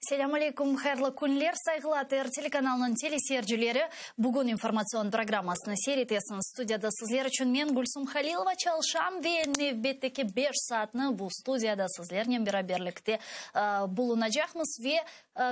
Selâm aleyküm, hayırlı künler, sayğılı ATR telekanalınıñ teleseyircileri. Bugün informatsion programmasını seyir etesiñiz. Studiyada sizler içün men, Gülsum Halilova, çalışam ve nevbetteki beş saatni bu studiyada sizlernen beraberlikte bulunacaqmız ve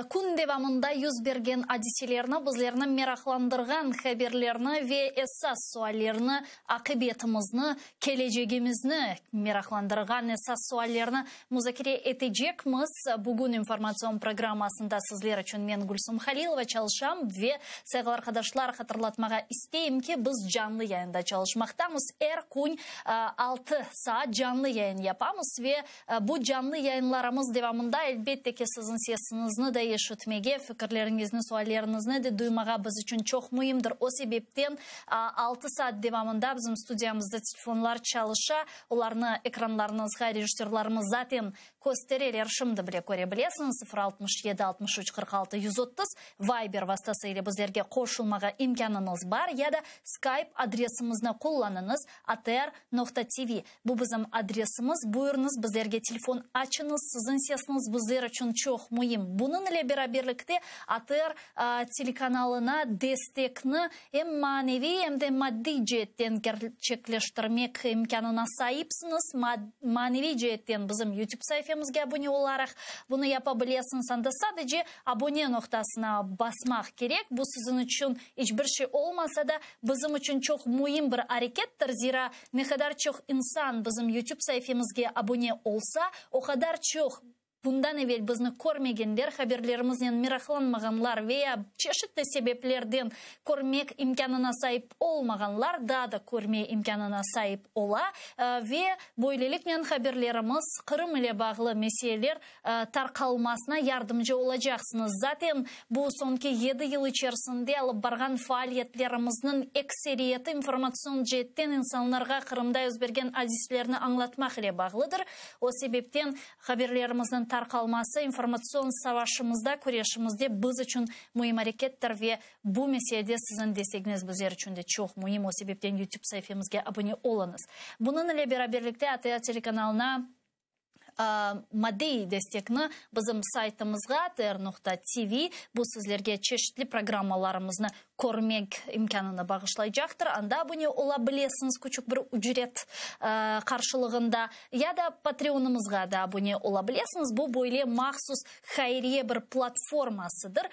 Kün devamında yüz bergen adiselerni, bizlerni meraqlandırğan haberlerni ve esas suallerni, aqibetimizni, kelecegimizni meraqlandırğan esas suallerni muzakere etecekmiz. Bugün informatsion programmasında sizler içün men, Gülsum Halilova, çalışam ve, sayğılı arqadaşlar, hatırlatmağa isteyim ki, biz canlı yayında çalışmaqtamız. Er kün altı saat canlı yayın yapamız ve Bu canlı yayınlarımız devamında, elbette ki, siziñ sesiñizni de eşitmege, fikirleriñizni, sualleriñizni de duymağa biz içün çoq müimdir. O sebepten altı saat devamında bizim studiyamızda telefonlar çalışa, olarnı ekranlarıñızğa rejissörlarımız zaten köstereler, şimdi bile köre bilesiñiz, 0 67 63 46 130, Viber vastası ile bizlerge qoşulmağa imkânıñız bar ya da Skype adresimizni qullanıñız, atr noqta tv. Bu bizim adresimiz, buyurıñız, bizlerge telefon açıñız, siziñ sesiñiz bizler içün çoq müim. Bunıñ ile beraberlikte ATR telekanalına destekni em maneviy, em de maddiy ceetten kerçekleştirmek imkânına saipsiñiz. Maneviy ceetten bizim YouTube saifemizge abone olaraq bunı yapa bilesiñiz, anda sadece abone noqtasına basmaq kerek, bu siziñ içün iç bir şey olmasa da, bizim içün çoq müim bir arekettir, zira Ne qadar çoq insan bizim YouTube saifemizge abone olsa, o qadar çoq bundan evel bizni körmegenler, haberlerimiznen meraqlanmağanlar ve ya çeşitli sebeplerden körmek imkânına saip olmağanlar daa da körme imkânına saip ola ve böyleliknen haberlerimiz, Qırım ile bağlı meseleler tarqalmasına yardımcı olacaqsıñız. Zaten, bu soñki yedi yıl içerisinde alıp barğan faaliyetlerimizniñ ekseriyeti informatsion ceetten insanlarğa Qırımda yüz bergen adiselerni añlatmaq ile bağlıdır. O sebepten, haberlerimizniñ tarqalması informatsion savaşımızda, küreşimizde biz içün müim arekettir ve bu meselede siziñ destegiñiz bizler içün de çoq müim. O sebepten YouTube saifemizge abone oluñız. Bunıñ ile beraberlikte ATR telekanalına Maddiy destekni bizim saytımızğa, atr noqta tv, bu sizlerge çeşitli programmalarımıznı körmek imkânını bağışlaycaqtır. Anda abune ola bilesiñiz küçük bir ücret qarşılığında. Ya da Patreonımızğa da abune ola bilesiñiz. Bu böyle mahsus hayriye bir platformasıdır.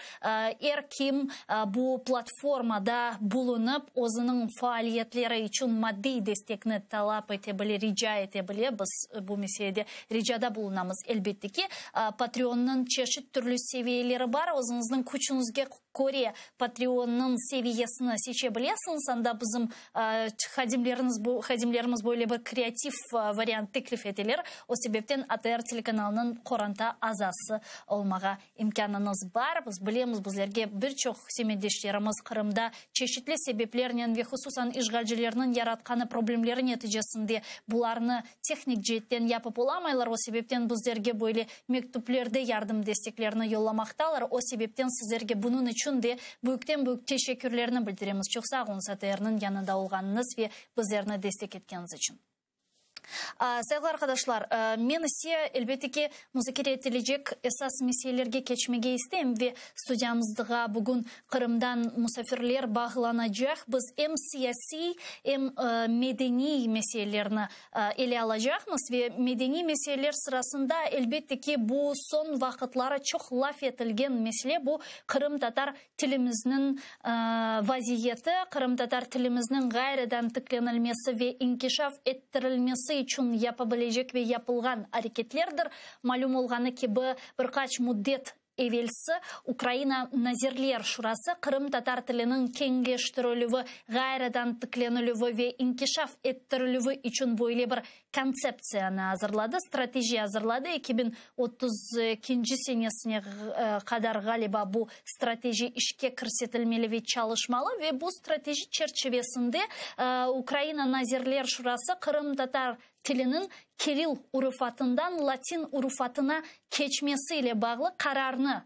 Er kim bu platformada bulunıp, özüniñ faaliyetleri içün maddiy destekni talap ete bile, rica ete bile. Biz bu meselede ricada bulunamız, elbette ki. Patreonnıñ çeşit türlü seviyeleri bar. Özüñizniñ küçüñizge köre Patreonnıñ seviyesini seçe bilesiñiz. Anda bizim hadimlerimiz, hadimlerimiz böyle bir kreativ variant teklif eteler. O sebepten ATR telekanalınıñ qoranta azası olmağa imkânıñız bar. Biz bilemiz, bizlerge bir çoq semetdeşlerimiz Qırımda çeşitli sebeplernen ve hususan işğalcilerniñ yaratqanı problemleri neticesinde bularnı tehnik ceetten yapıp olamaylar. O sebepten bizlerge böyle mektüplerde yardım desteklerini yollamaqtalar. O sebepten sizlerge bunıñ içün de büyükten-büyük teşekkürlerni bildiremiz. Çoq sağ oluñız ATRniñ yanında olğanıñız ve bizlerni destek etkeniñiz içün. Sayğılı arqadaşlar, men ise, elbette ki, muzakere etilecek esas meselelerge keçmege isteyim ve studiyamızğa bugün Qırımdan musafirler bağlanacaq. Biz em siyasiy, em medeniy meselelerni ele alacaqmız ve medeniy meseleler sırasında, elbette ki, bu soñ vaqıtları çoq laf etilgen mesele, bu qırımtatar tilimizniñ vaziyeti, qırımtatar tilimizniñ ğayrıdan tiklenilmesi ve inkişaf ettirilmesi içün yapa bilecek ve yapılğan areketlerdir. Malüm olğanı kibi, bir qaç müddet evelsi Ukraina Nazirler Şurası qırımtatar tiliniñ keñleştirilüvi, ğayrıdan tiklenilüvi ve inkişaf ettirilüvi içün böyle bir kontseptsiyanı azırladı, strateji azırladı, 2032 senesine qadar, ğaliba, bu strateji işke kirsetilmeli ve çalışmalı ve bu strateji çerçivesinde Ukraina Nazirler Şurası qırımtatar. tiliniñ kiril urufatından latin urufatına keçmesi ile bağlı qararnı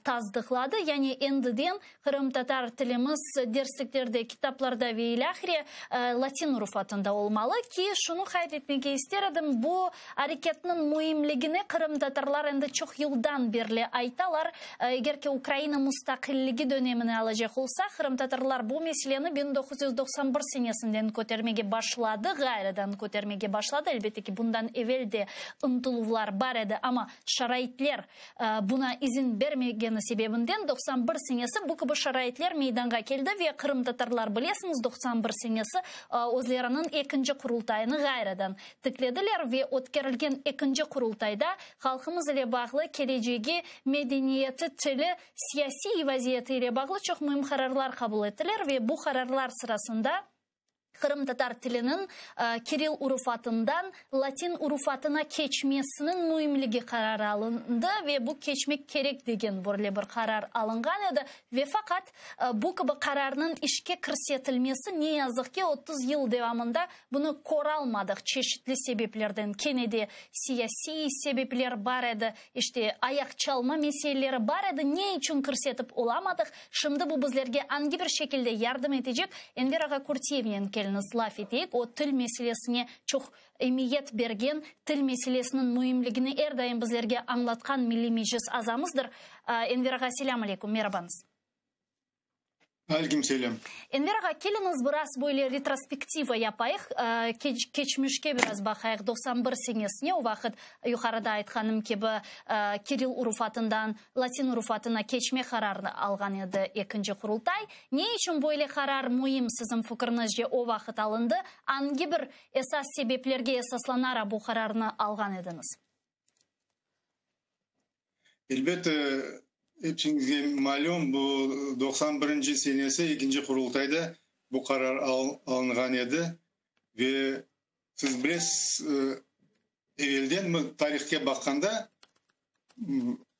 tasdıqladı. Yani endiden qırımtatar tilimiz dersliklerde, kitaplarda ve ilâhre latin urufatında olmalı. Ki, şunı qayd etmege ister edim, bu areketniñ müimligini qırımtatarlar endi çoq yıldan berli aytalar. Eger ki Ukraina mustaqilligi dönemini alacaq olsaq, qırımtatarlar bu meseleni 1991 senesinden kötermege başladı, ğayrıdan kötermege başladı. Elbette ki, bundan evel de ıntıluvlar bar edi, amma şaraitler buña izin bermegeni sebebinden 91 senesi bu kibi şaraitler meydanğa keldi ve qırımtatarlar, bilesiñiz, 91 senesi özleriniñ ekinci Qurultayını ğayrıdan tiklediler ve ötkerilgen ekinci Qurultayda halqımız ile bağlı kelecegi, medeniyeti, tili, siyasiy vaziyeti ile bağlı çoq müim qararlar qabul ettiler ve bu qararlar sırasında qırımtatar tiliniñ kiril urufatından latin urufatına keçmesiniñ müimligi qararı alındı ve bu keçmek kerek degen böyle bir qarar alınğan edi ve faqat bu kibi qararnıñ işke kirsetilmesi ne yazıq ki 30 yıl devamında Bunı köralmadıq çeşitli sebeplerden, kene de siyasiy sebepler bar edi, işte, ayaq çalma meseleleri bar edi, ne içün kirsetip olamadıq, şimdi bu bizlerge angi bir şekilde yardım etecek, Enver ağa Kürtiyevnen keliñiz laf eteyik, o til meselesine çoq emiyet bergen, til meselesiniñ müimligini er daim bizlerge añlatqan Milliy Meclis azamızdır. Enver ağa, selâm aleykum, merabañız. Aleyküm selâm. Enver ağa, keliñiz biraz böyle retrospektiva yapayıq, keçmişke biraz baqayıq, 91 senesine, o vaqıt, yuqarıda aytqanım kibi, kiril urufatından latin urufatına keçme qararını alğan edi ekinci Qurultay. Ne içün böyle qarar müim, siziñ fikriñizce, o vaqıt alındı? Angi bir esas sebeplerge esaslanaraq bu qararnı alğan ediñiz? Elbette, episiñizge malüm, bu 91-nci senesi ekinci Qurultayda bu qarar alınğan edi ve siz bilesiz, evelden tarihke baqqanda,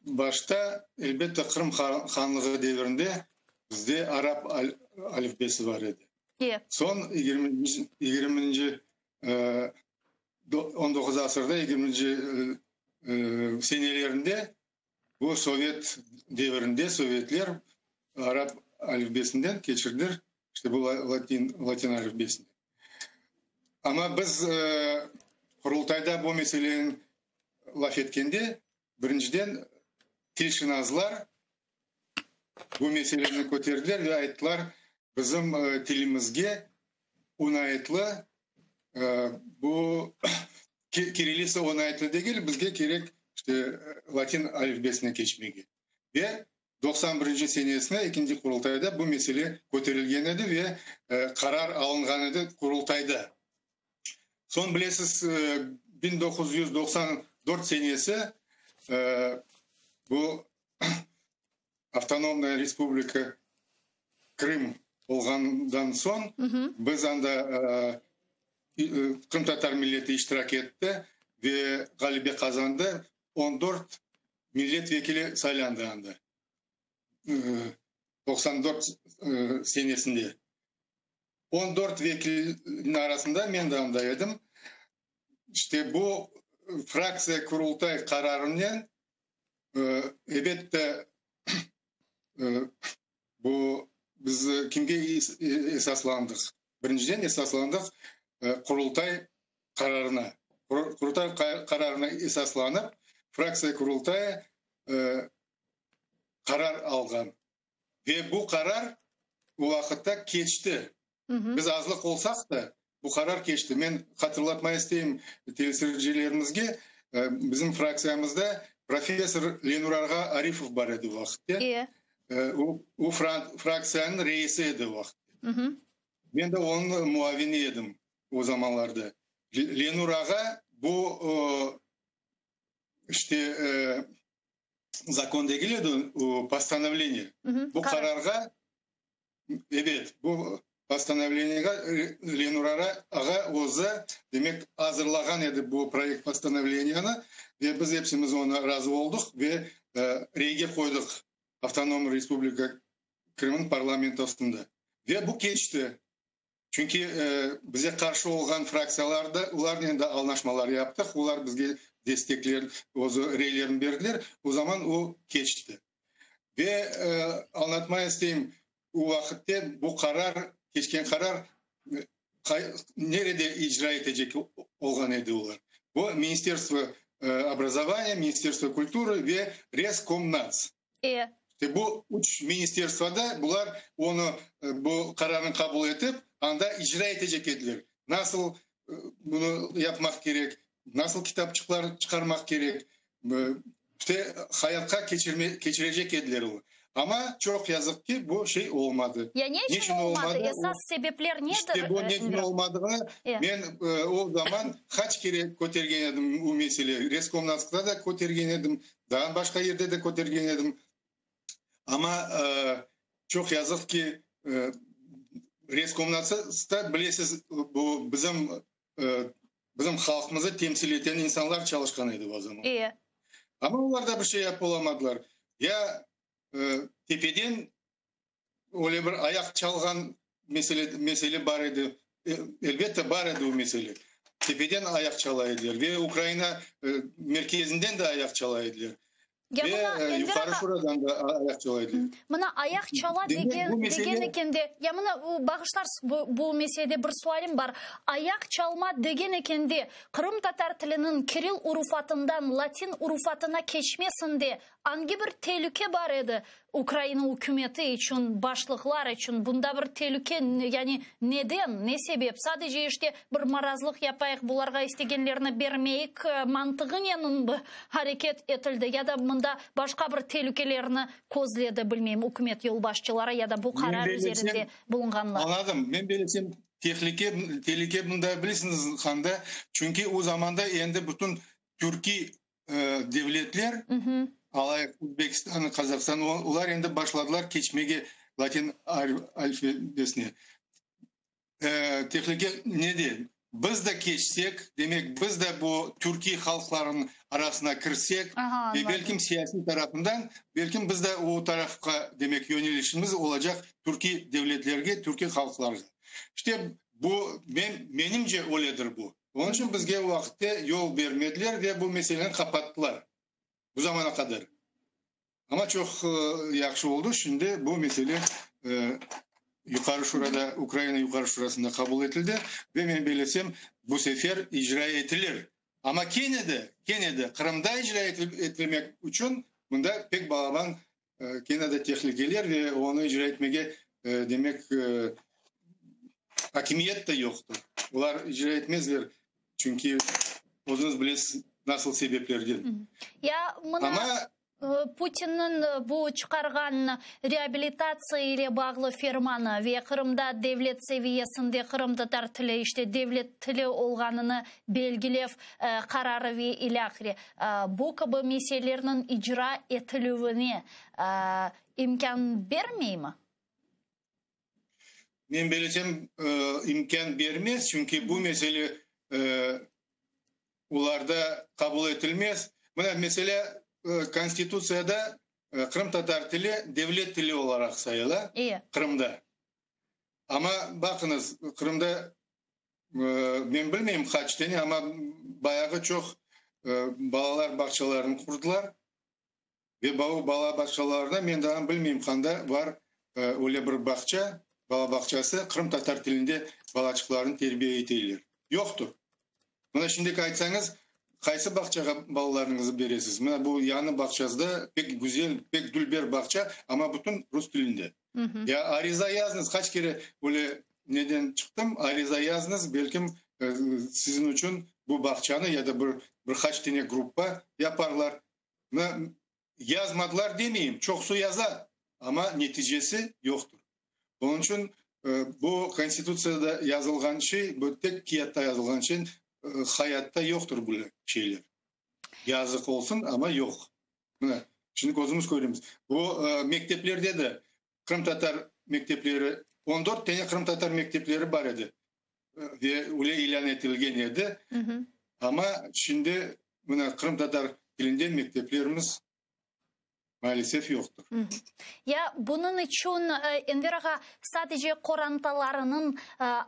başta, elbette, Qırım hanlığı devirinde bizde arap alifbesi bar edi. Soñ yigirminci 19 asırda, yigirminci senelerinde bu sovet devirinde sovetler arap alifbesinden keçirdiler işte bu latin, latin alifbesine. Amma biz Qurultayda bu meseleni laf etkende, birinciden tilşınaslar bu meseleni köterdiler ve ayttılar, bizim tilimizge oñaytlı bu kirillitsa oñaytlı degil, bizge kerek işte latin alifbesine keçmege. Ve 91-nci senesine ekinci Qurultayda bu mesele köterilgen edi ve qarar alınğan edi Qurultayda. Soñ bilesiz, 1994 senesi bu Avtonomnaya Respublika Krım olğandan soñ biz anda qırımtatar milleti iştirak etti ve ğalebe qazandı, 14 millet vekili saylandı anda 94 senesinde. 14 vekilniñ arasında men de anda edim. İşte bu fraktsiya Qurultay qararınen, elbette, bu biz kimge esaslandıq? Birinciden esaslandıq Qurultay qararına. Qurultay qararına esaslanıp, fraktsiya Qurultayı qarar alğan. Ve bu qarar o vaqıtta keçti. Biz azlıq olsaq da, bu qarar keçti. Men hatırlatmağa isteyim teleseyircilerimizge, bizim fraktsiyamızda professor Lenur ağa Arifov bar edi o vaqıtta. O, o fraktsiyanıñ reisi edi o vaqıtta. Men de onıñ muavini edim o zamanlarda. Lenur ağa bu işte zakon degil edi, o postanovleniye. Bu qararğa, ebet, bu postanovleniyege Lenur ağa özü, demek, azırlağan edi bu proyekt postanovleniyanı ve biz epsimiz oña razı oldıq ve reyge qoydıq Avtonom Respublika Qırımnıñ parlamentosında. Ve bu keçti. Çünki bize qarşı olğan fraktsiyalar da, olarnen de añlaşmalar yaptıq, olar bizge destekler, özü reylerini berdiler, o zaman o keçti. Ve añlatmağa isteyim, o vaqıtte bu qarar, keçken qarar nerede icra etecek olğan edi olar? Bu Ministerstvo obrazovaniya, Ministerstvo kulturı ve Reskomnats. E. İşte bu üç ministerstvoda bular onı, bu qararnı qabul etip, anda icra etecek ediler. Nasıl bunı yapmaq kerek, nasıl kitapçıqlar çıqarmaq kerek, işte hayatqa keçirme, keçirecek ediler o. Amma çoq yazıq ki, bu şey olmadı. Ya ne içün olmadı? Esas sebepler nedir? İşte bu ne içün olmadığını men o zaman qaç kere kötergen edim bu mesele. Reskomnatskta da kötergen edim, Daa başqa yerde de kötergen edim. Amma çoq yazıq ki, Reskomnatsta, bilesiz, bu bizim bizim halqımızı temsil eten insanlar çalışqan edi o zaman. Amma olar da bir şey yapıp olamadılar. Ya tepeden Öyle bir ayaq çalğan mesele, mesele bar edi. Elbette, bar edi o mesele. Tepeden ayaq çala ediler ve Ukraina merkezinden de ayaq çala ediler. Ya Ve mına, Enver Yuqarı ağa, Şuradan da ayaq çala ediler. Mına ayaq çala Demek, degen, bu mesele degen ekende, ya mına, bağışlarsız, bu, bu meselede bir sualim bar. Ayaq çalma degen ekende, qırımtatar tiliniñ kiril urufatından latin urufatına keçmesinde Angi bir telüke bar edi Ukraina ükümeti içün, başlıqlar içün? Bunda bir telüke, yani neden, ne sebep? Sadece işte bir marazlıq yapayıq, bularğa istegenlerini bermeyik mantığınen areket etildi ya da mında başqa bir telükelerni közledi, bilmeyim, ükümet yolbaşçıları ya da bu qarar üzerinde bulunğanlar? Añladım. Men bellesem, tehlike, telüke bunda bilesiñiz qanda? Çünki o zamanda endi bütün türkiy devletler, alayıq Özbekistan, Qazahstan, olar endi başladılar keçmege latin alfabesine. Tehlike nede? Biz de keçsek, demek, biz de bu türkiy halqlarnıñ arasına kirsek, ve belkim siyasiy tarafından, belkim biz de o tarafqa, demek, yönelişimiz olacaq türkiy devletlerge, türkiy halqlarğa. İşte, bu, men, menimce, öyledir bu. Onıñ içün bizge o vaqıtte yol bermediler ve bu meseleni qapattılar bu zamana qadar. Amma çoq yahşı oldı, şimdi bu mesele Yuqarı Şurada, Ukraina Yuqarı Şurasında qabul etildi ve men bellesem, bu sefer icra etilir. Amma kene de, kene de Qırımda icra etilmek içün mında pek balaban kene de tehlikeler ve onı icra etmege, demek, akimiyet de yoqtır. Olar icra etmezler, çünki özüñiz bilesiz, nasıl sebeplerden. Ya mına Amma Putinniñ bu çıqarğan reabilitatsiya ile bağlı fermanı ve Qırımda devlet seviyesinde qırımtatar tili, işte devlet tili olğanını belgilev qararı ve ilâhre, bu kibi meselelerniñ icra etilüvine imkân bermeymi? Men belesem, imkân bermez, çünki bu mesele olarda qabul etilmez. Mına, meselâ, Konstitutsiyada qırımtatar tili devlet tili olaraq sayıla Qırımda. Amma baqıñız, Qırımda Men bilmeyim qaç tane, amma bayağı çoq balalar bağçalarını qurdılar. Ve o bala bağçalarında men daa bilmeyim qanda bar öyle bir bağça, bala bağçası, qırımtatar tilinde balaçıqlarnı terbiye eteyler. Yoqtır. Mına şimdiki aytsañız, qaysı bağçağa balalarıñızı beresiz? Mına bu yañı bağçası da pek güzel, pek dülber bağça, amma bütün rus tilinde. Ya ariza yazıñız, qaç kere öyle neden çıqtım, ariza yazıñız, belkim siziñ içün bu bağçanı ya da bir bir qaç tane gruppa yaparlar. Mına yazmadılar demeyim, çoqusı yaza, amma neticesi yoqtır. Onıñ içün bu Konstitutsiyada yazılğan şey, bu tek kiyatta yazılğan şey, hayatta yoqtır böyle şeyler. Yazıq olsun, amma yoq. Mına, şimdi közümiz köremiz. Bu mekteplerde de qırımtatar mektepleri, on dört tane qırımtatar mektepleri bar edi ve öyle ilân etilgen edi. Amma şimdi mına qırımtatar tilinde mekteplerimiz. Maalesef yoqtır. Ya bunıñ içün, Enver ağa, sadece qorantalarınıñ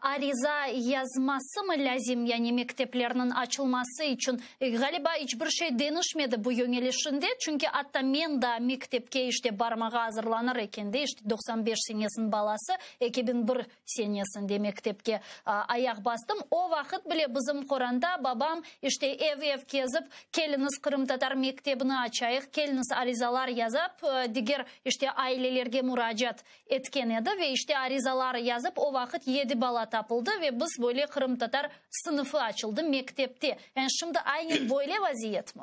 ariza yazmasımı lâzim, yani mekteplerniñ açılması içün? Ğaliba, iç bir şey deñişmedi bu yöñelişinde, çünki atta men daa mektepke işte barmağa azırlanır ekende, işte 95 senesiniñ balası, 2001 senesinde mektepke ayaq bastım, o vaqıt bile bizim qoranta, babam işte ev-ev kezip, Keliñiz qırımtatar mektebini açayıq, keliñiz arizalar yazap, diger işte ailelerge muracaat etken edi ve işte arizalar yazıp, o vaqıt yedi bala tapıldı ve biz böyle qırımtatar sınıfı açıldı mektepte. Yani şimdi aynen böyle vaziyetmi?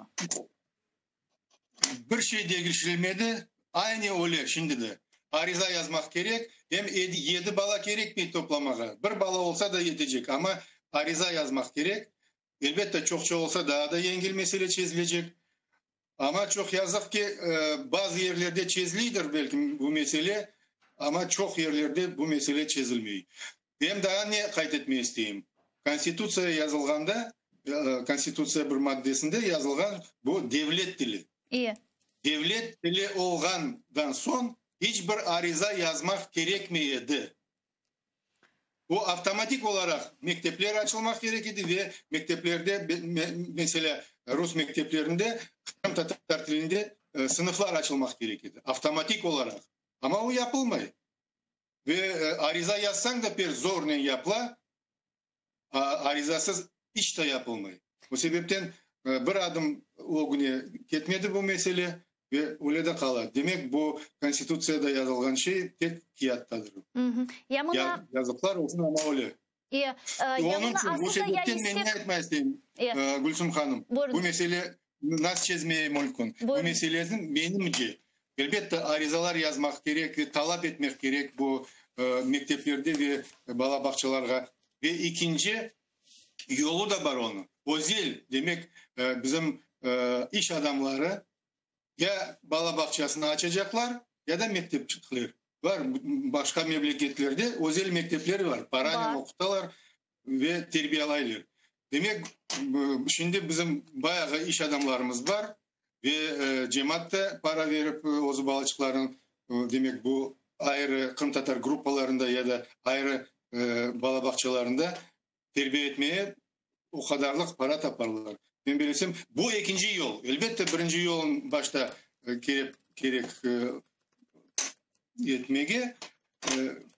Bir şey degişilmedi, aynı öyle şimdi de. Ariza yazmaq kerek, em yedi bala kerekmey toplamağa, bir bala olsa da yetecek, amma ariza yazmaq kerek. Elbette, çoqça olsa daa da yengil mesele çezilecek. Amma çoq yazıq ki, bazı yerlerde çeziliydir belki bu mesele, amma çoq yerlerde bu mesele çezilmey. Em daa ne qayd etmege isteyim, Konstitutsiya yazılğanda, Konstitutsiya bir maddesinde yazılğan bu devlet tili. Devlet tili olğandan soñ iç bir ariza yazmaq kerekmey edi. O avtomatik olaraq mektepler açılmaq kerek edi ve mekteplerde, meselâ, rus mekteplerinde qırımtatar tilinde sınıflar açılmaq kerek edi, avtomatik olaraq. Amma o yapılmay. Ve ariza yazsañ da pek zornen yapıla, arizasız iç de yapılmay. O sebepten bir adım ögüne ketmedi bu mesele ve öyle de qala. Demek, bu Konstitutsiyada yazılğan şey tek kâğıttadır. Yazıqlar olsun, amma öyle. Onıñ içün bu sebepten men ne aytmaq isteyim, Gülsüm hanım, bu mesele nasıl çezmeye mümkün? Bu meseleni, menimce, elbette, arizalar yazmaq kerek ve talap etmek kerek bu mekteplerde ve bala bağçalarğa. Ve ekinci yolu da bar onıñ, özel, demek, bizim iş adamları ya bala bağçasını açacaqlar, ya da mektepçikler. Bar, başqa memleketlerde özel mektepler bar, paranen oqutalar ve terbiyalaylar. Demek, şimdi bizim bayağı iş adamlarımız bar ve cemaat da para berip özü balaçıqlarınıñ, demek, bu ayrı qırımtatar gruppalarında ya da ayrı bala bağçalarında terbiye etmeye o qadarlıq para taparlar. Men bilesem, bu ekinci yol. Elbette, birinci yolun başta kerek, kerek etmege,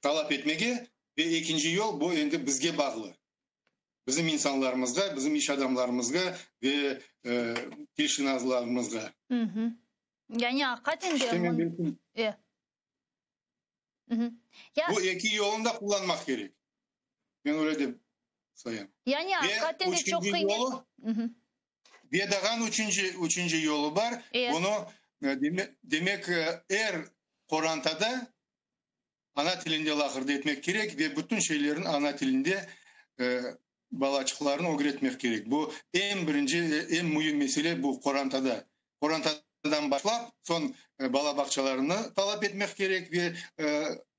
talap etmege ve ekinci yol bu endi bizge bağlı. Bizim insanlarımızğa, bizim iş adamlarımızğa ve tilşınaslarımızğa. Yani aqiqaten de. Bu eki yolun da qullanmaq kerek. Men öyle dep sayam. Yani aqiqaten de çoq qıymet. Ve dağan üçünci, üçünci yolu bar. Bunı demek, er qorantada ana tilinde laqırdı etmek kerek ve bütün şeylerni ana tilinde balaçıqlarnı ögretmek kerek. Bu eñ birinci, eñ müim mesele bu qorantada. Qorantadan başlap, soñ bala bağçalarını talap etmek kerek ve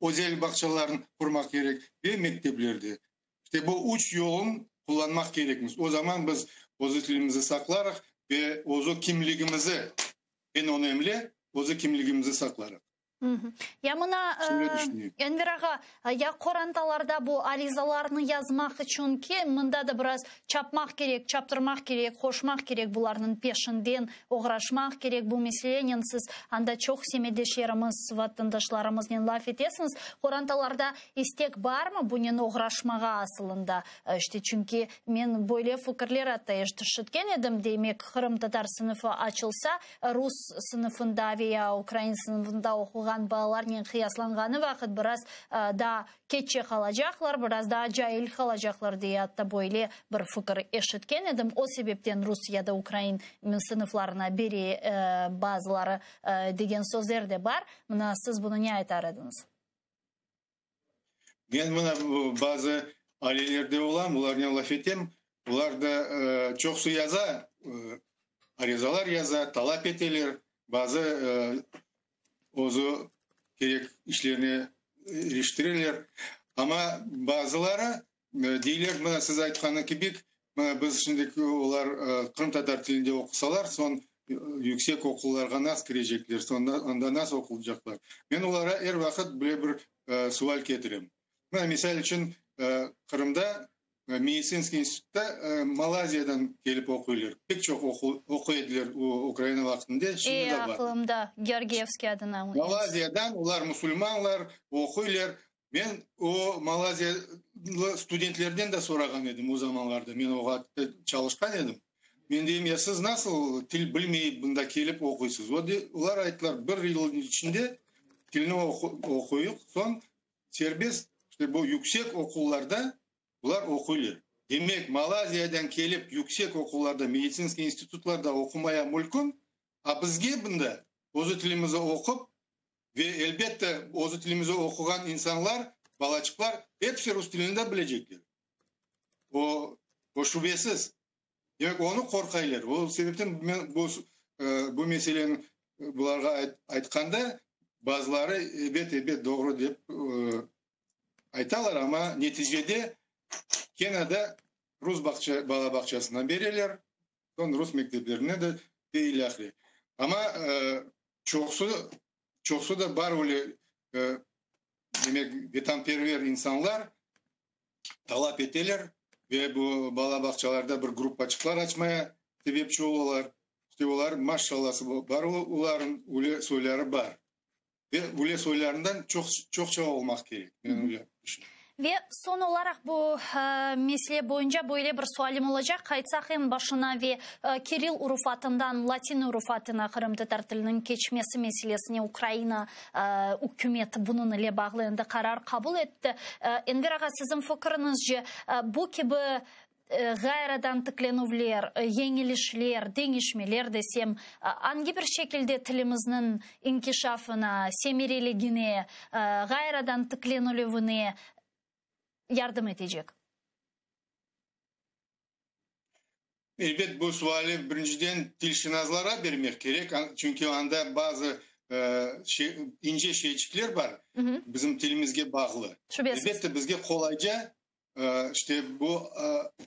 özel bağçalarnı qurmaq kerek ve mekteplerde. İşte bu üç yolun qullanmaq kerekmiz. O zaman biz özü tilimizi saqlarıq ve özü kimligimizi, eñ önemli, özü kimligimizi saqlarıq. Ya mına, Enver ağa, ya qorantalarda bu arizalarnı yazmaq içün ki, mında da biraz çapmaq kerek, çaptırmaq kerek, qoşmaq kerek bularnıñ peşinden, oğraşmaq kerek bu meselenen, siz anda çoq semetdeşlerimiz, vatandaşlarımıznen laf etesiñiz, qorantalarda istek barmı bunen oğraşmağa asılında? İşte, çünki men böyle fikirler atta eşitken edim, demek, qırımtatar sınıfı açılsa, Rus sınıfında ve ya ukrain sınıfında oquğan balalarnen qıyaslanğanı vaqıt biraz daa keççe qalacaqlar, biraz daa cail qalacaqlar deye atta böyle bir fikir eşitken edim. O sebepten rus ya da ukrain sınıflarına bere bazıları degen sözler de bar. Mına siz bunı ne aytar ediñiz? Men mına bazı ailelerde olam, olarnen laf etem. Olar da çoqusı yaza, arizalar yaza, talap eteler. Bazı özü kerek işlerni iriştireler. Amma bazıları deyler, mına siz aytqanı kibi, mına biz şimdi olar qırımtatar tilinde oqusalar, soñ. Yüksek oquvlarğa nasıl kirecekler, anda nasıl oquycaqlar? Men olara er vaqıt böyle bir sual ketirem. Mına, misal içün, Qırımda meditsinskiy institutta Malaziyadan kelip oquylar. Pek çoq oquy ediler Ukraina vaqtında, şimdi de bar. Aqılımda, Georgiyevskiy adına. Malaziyadan, olar musulmanlar, oquylar. Men o malaziyalı studentlerden de sorağan edim o zamanlarda, men o vaqıtta çalışqan edim. Men deyim, ya siz nasıl til bilmeyip bunda kelip oquysız? Olar ayttılar, bir yılnıñ içinde tilni oquyıq, soñ serbest, işte bu yüksek oquvlarda bular oquylar. Demek, Malaziyadan kelip yüksek oquvlarda, meditsinskiy institutlarda oqumaya mülkün, a bizge bunda özü tilimizi oqup, Ve, elbette, özü tilimizi oquğan insanlar, balaçıqlar episi rus tilini de bilecekler. O, o şübesiz. Demek, onı qorqaylar. O sebepten men bu, bu meseleni bularğa aytqanda, bazıları ebet, ebet, doğru dep aytalar, amma neticede kene de rus bağça, bala bağçasına bereler, Soñ rus mekteplerine de ve ilâhre. Amma çoqusı, çoqusı da bar öyle, demek, vetanperver insanlar talap eteler ve bu bala bağçalarda bir gruppaçıqlar açmaya sebepçi olalar. İşte olar, maşallası bar olarnıñ, öyle soyları bar. Ve öyle soylarından çoq, çoqça olmaq kerek, men öyle tüşünem. Ve soñ olaraq bu mesele boyunca böyle bir sualim olacaq, qaytsaq eñ başına ve kirill urufatından latin urufatına qırımtatar tiliniñ keçmesi meselesine Ukraina ükümeti bunıñ ile bağlı endi qarar qabul etti. Enver ağa, siziñ fikiriñizce, bu kibi ğayrıdan tiklenüvler, yeñilişler, deñişmeler desem, angi bir şekilde tilimizniñ inkişafına, semereligine, ğayrıdan tiklenilüvine yardım etecek? Elbet, bu suali birinciden tilşınaslara bermek kerek, çünki anda bazı ince şeyçikler bar, bizim tilimizge bağlı. Şübesiz. Elbette, bizge qolayca işte bu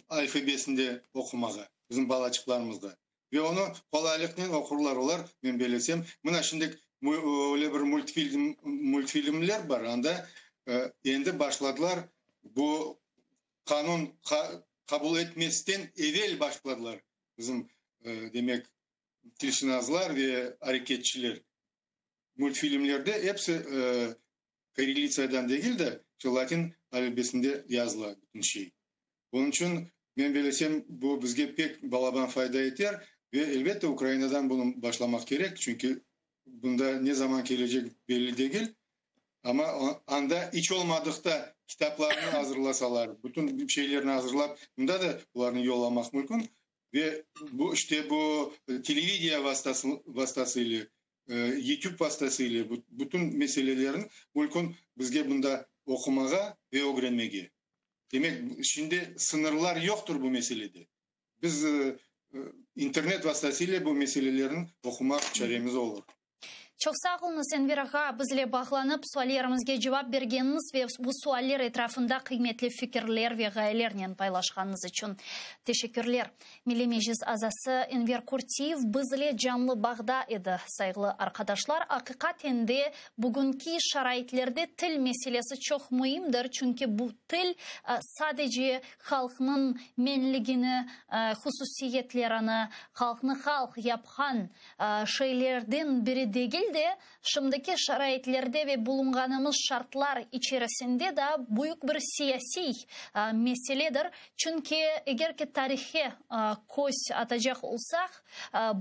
alfabesinde oqumağa, bizim balaçıqlarımızğa. Ve onı qolaylıqnen oqurlar olar, men belesem. Mına şimdi öyle bir multfilm, multfilmler bar, anda endi başladılar bu qanun qabul etmesten evel başladılar bizim, demek, tilşınaslar ve areketçiler. Multfilmlerde episi Kirillitsadan degil de, şu latin alfabesinde yazıla bütün şey. Onıñ içün, men belesem, bu bizge pek balaban fayda eter ve, elbette, Ukrainadan bunı başlamaq kerek, çünki bunda ne zaman kelecek belli degil, amma anda iç olmadıqta kitaplarnı azırlasalar, bütün şeylerni azırlap, mında da olarnı yollamaq mümkün ve bu, işte bu televideniye vastası ile YouTube vastası ile bütün meselelerin mülkün bizge bunda oqumağa ve ögrenmege. Demek, şimdi sıñırlar yoqtır bu meselede. Biz internet vastası ile bu meselelerin oqumaq çaremiz olur. Çoq sağ oluñız, Enver ağa, bizle bağlanıp, suallerimizge cevap bergeniñiz ve bu sualler etrafında qıymetli fikirler ve ğayelernen paylaşqanıñız içün. Teşekkürler. Milliy Meclis azası Enver Qurtiyev bizle canlı bağda edi. Sayğılı arqadaşlar, aqiqaten de bugünki şaraitlerde til meselesi çoq müimdir, çünki bu til sadece halqnıñ menligini, hususiyetlerini, halqnı halq yapqan şeylerden biri degil de, Şimdiki şaraitlerde ve bulunğanımız şartlar içerisinde daa büyük bir siyasiy meseledir. Çünki eger ki tarihe köz atacaq olsaq,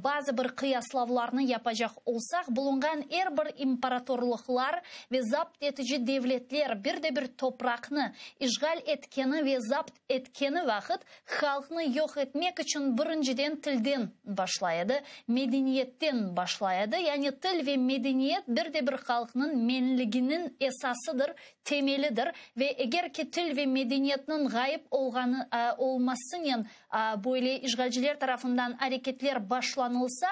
bazı bir qıyaslavlarnı yapacaq olsaq, bulunğan er bir imparatorlıqlar ve zapt etici devletler bir de bir topraqnı işğal etkeni ve zapt etkeni vaqıt halqnı yoq etmek içün birinciden tilden başlay edi, medeniyetten başlay edi, yani til ve. medeniyet bir de bir halqnıñ menliginiñ esasıdır, temelidir ve eger ki til ve medeniyetniñ ğayıp olğanı olmasınen böyle işğalciler tarafından areketler başlanılsa,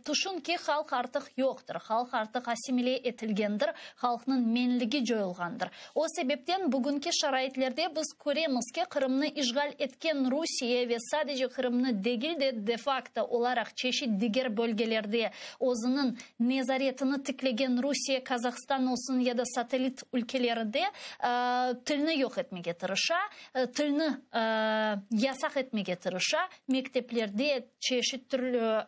tüşün ki, halq artıq yoqtır, halq artıq assimile etilgendir, halqnıñ menligi coyulğandır. O sebepten bugünki şaraitlerde biz köremiz ki, Qırımnı işğal etken Rusiye ve sadece Qırımnı degil de, de-fakto olaraq çeşit diger bölgelerde özüniñ nezaretini tiklegen Rusiye, Kazahstan olsun ya da satellit ülkeleri de tilni yoq etmege tırışa, tilni yasaq etmege tırışa, mekteplerde, çeşit türlü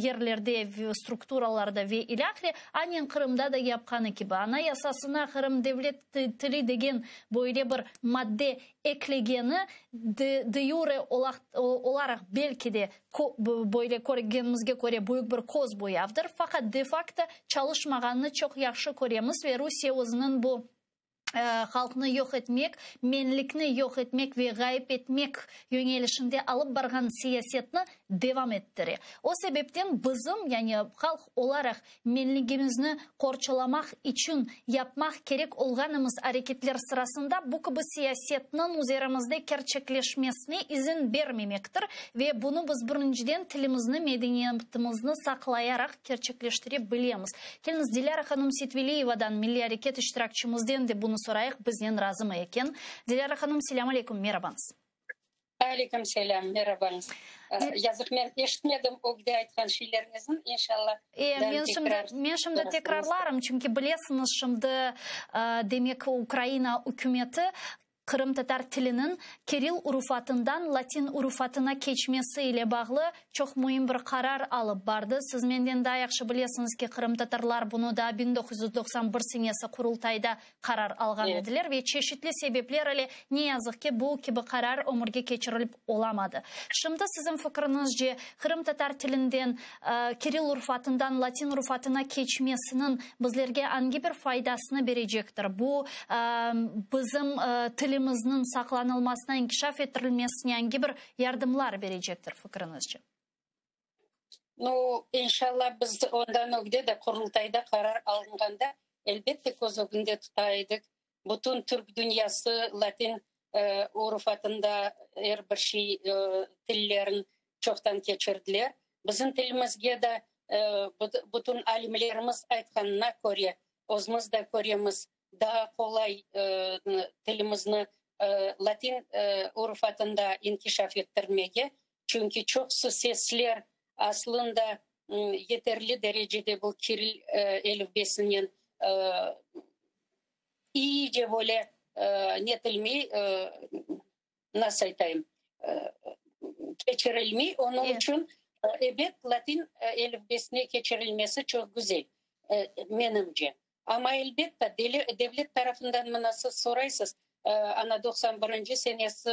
yerlerde, strukturalarda ve ilâhre, anen Qırımda da yapqanı kibi, Anayasasına Qırım devlet tili degen böyle bir madde eklegeni de-yure olaraq belki de böyle körgenimizge köre büyük bir köz boyavdır, faqat de-fakto çalışmağanını çoq yahşı köremiz ve Rusiye özüniñ bu halqnı yoq etmek, menlikni yoq etmek ve ğayıp etmek yöñelişinde alıp barğan siyasetni devam ettire. O sebepten bizim, yani halq olaraq menligimizni qorçalamaq içün yapmaq kerek olğanımız areketler sırasında bu kibi siyasetniñ üzerimizde kerçekleşmesine izin bermemektir ve bunı biz birinciden tilimizni, medeniyetimizni saqlayaraq kerçekleştire bilemiz. Keliñiz, Dilâra hanım Setveliyevadan, milliy areket iştirakçimizden de bunı sorayıq, biznen razımı eken. Dilâra hanım, selâm aleyküm, merabañız. Aleyküm selâm, merabañız. Yazıq, men eşitmedim ögde aytqan şeyleriñizni, inşallah Men şimdi, men şimdi tekrarlarım, çünki bilesiñiz, şimdi, demek, Ukraina ükümeti Qırımtatar tiliniñ kiril urufatından latin urufatına keçmesi ile bağlı çoq müim bir qarar alıp bardı. Siz menden daa yahşı bilesiñiz ki, qırımtatarlar bunı daa 1991 senesi Qurultayda qarar alğan ediler ve çeşitli sebepler ile, ne yazıq ki, bu kibi qarar ömürge keçirilip olamadı. Şimdi siziñ fikriñizce, qırımtatar tilinden kiril urufatından latin urufatına keçmesiniñ bizlerge angi bir faydasını berecektir? Bu, bizim tilimizniñ saqlanılmasına, inkişaf ettirilmesine angi bir yardımlar berecektir, fikriñizce? Nu, inşallah, biz ondan ögde de Qurultayda qarar alınğanda, elbette, köz ögünde tuta edik. Bütün türk dünyası latin urufatında er bir şey, tillerin çoqtan keçirdiler. Bizim tilimizge de bütün alimlerimiz aytqanına köre, özümiz de köremiz, daa qolay tilimizni latin urufatında inkişaf ettirmege, çünki çoqusı sesler aslında yeterli derecede bu kiril elifbesinen iyice böyle netilmey, nasıl aytayım, keçirilmey. Onıñ içün, ebet, latin elifbesine keçirilmesi çoq güzel, menimce. Amma, elbette, devlet tarafından mına siz soraysız, ana 91-nci senesi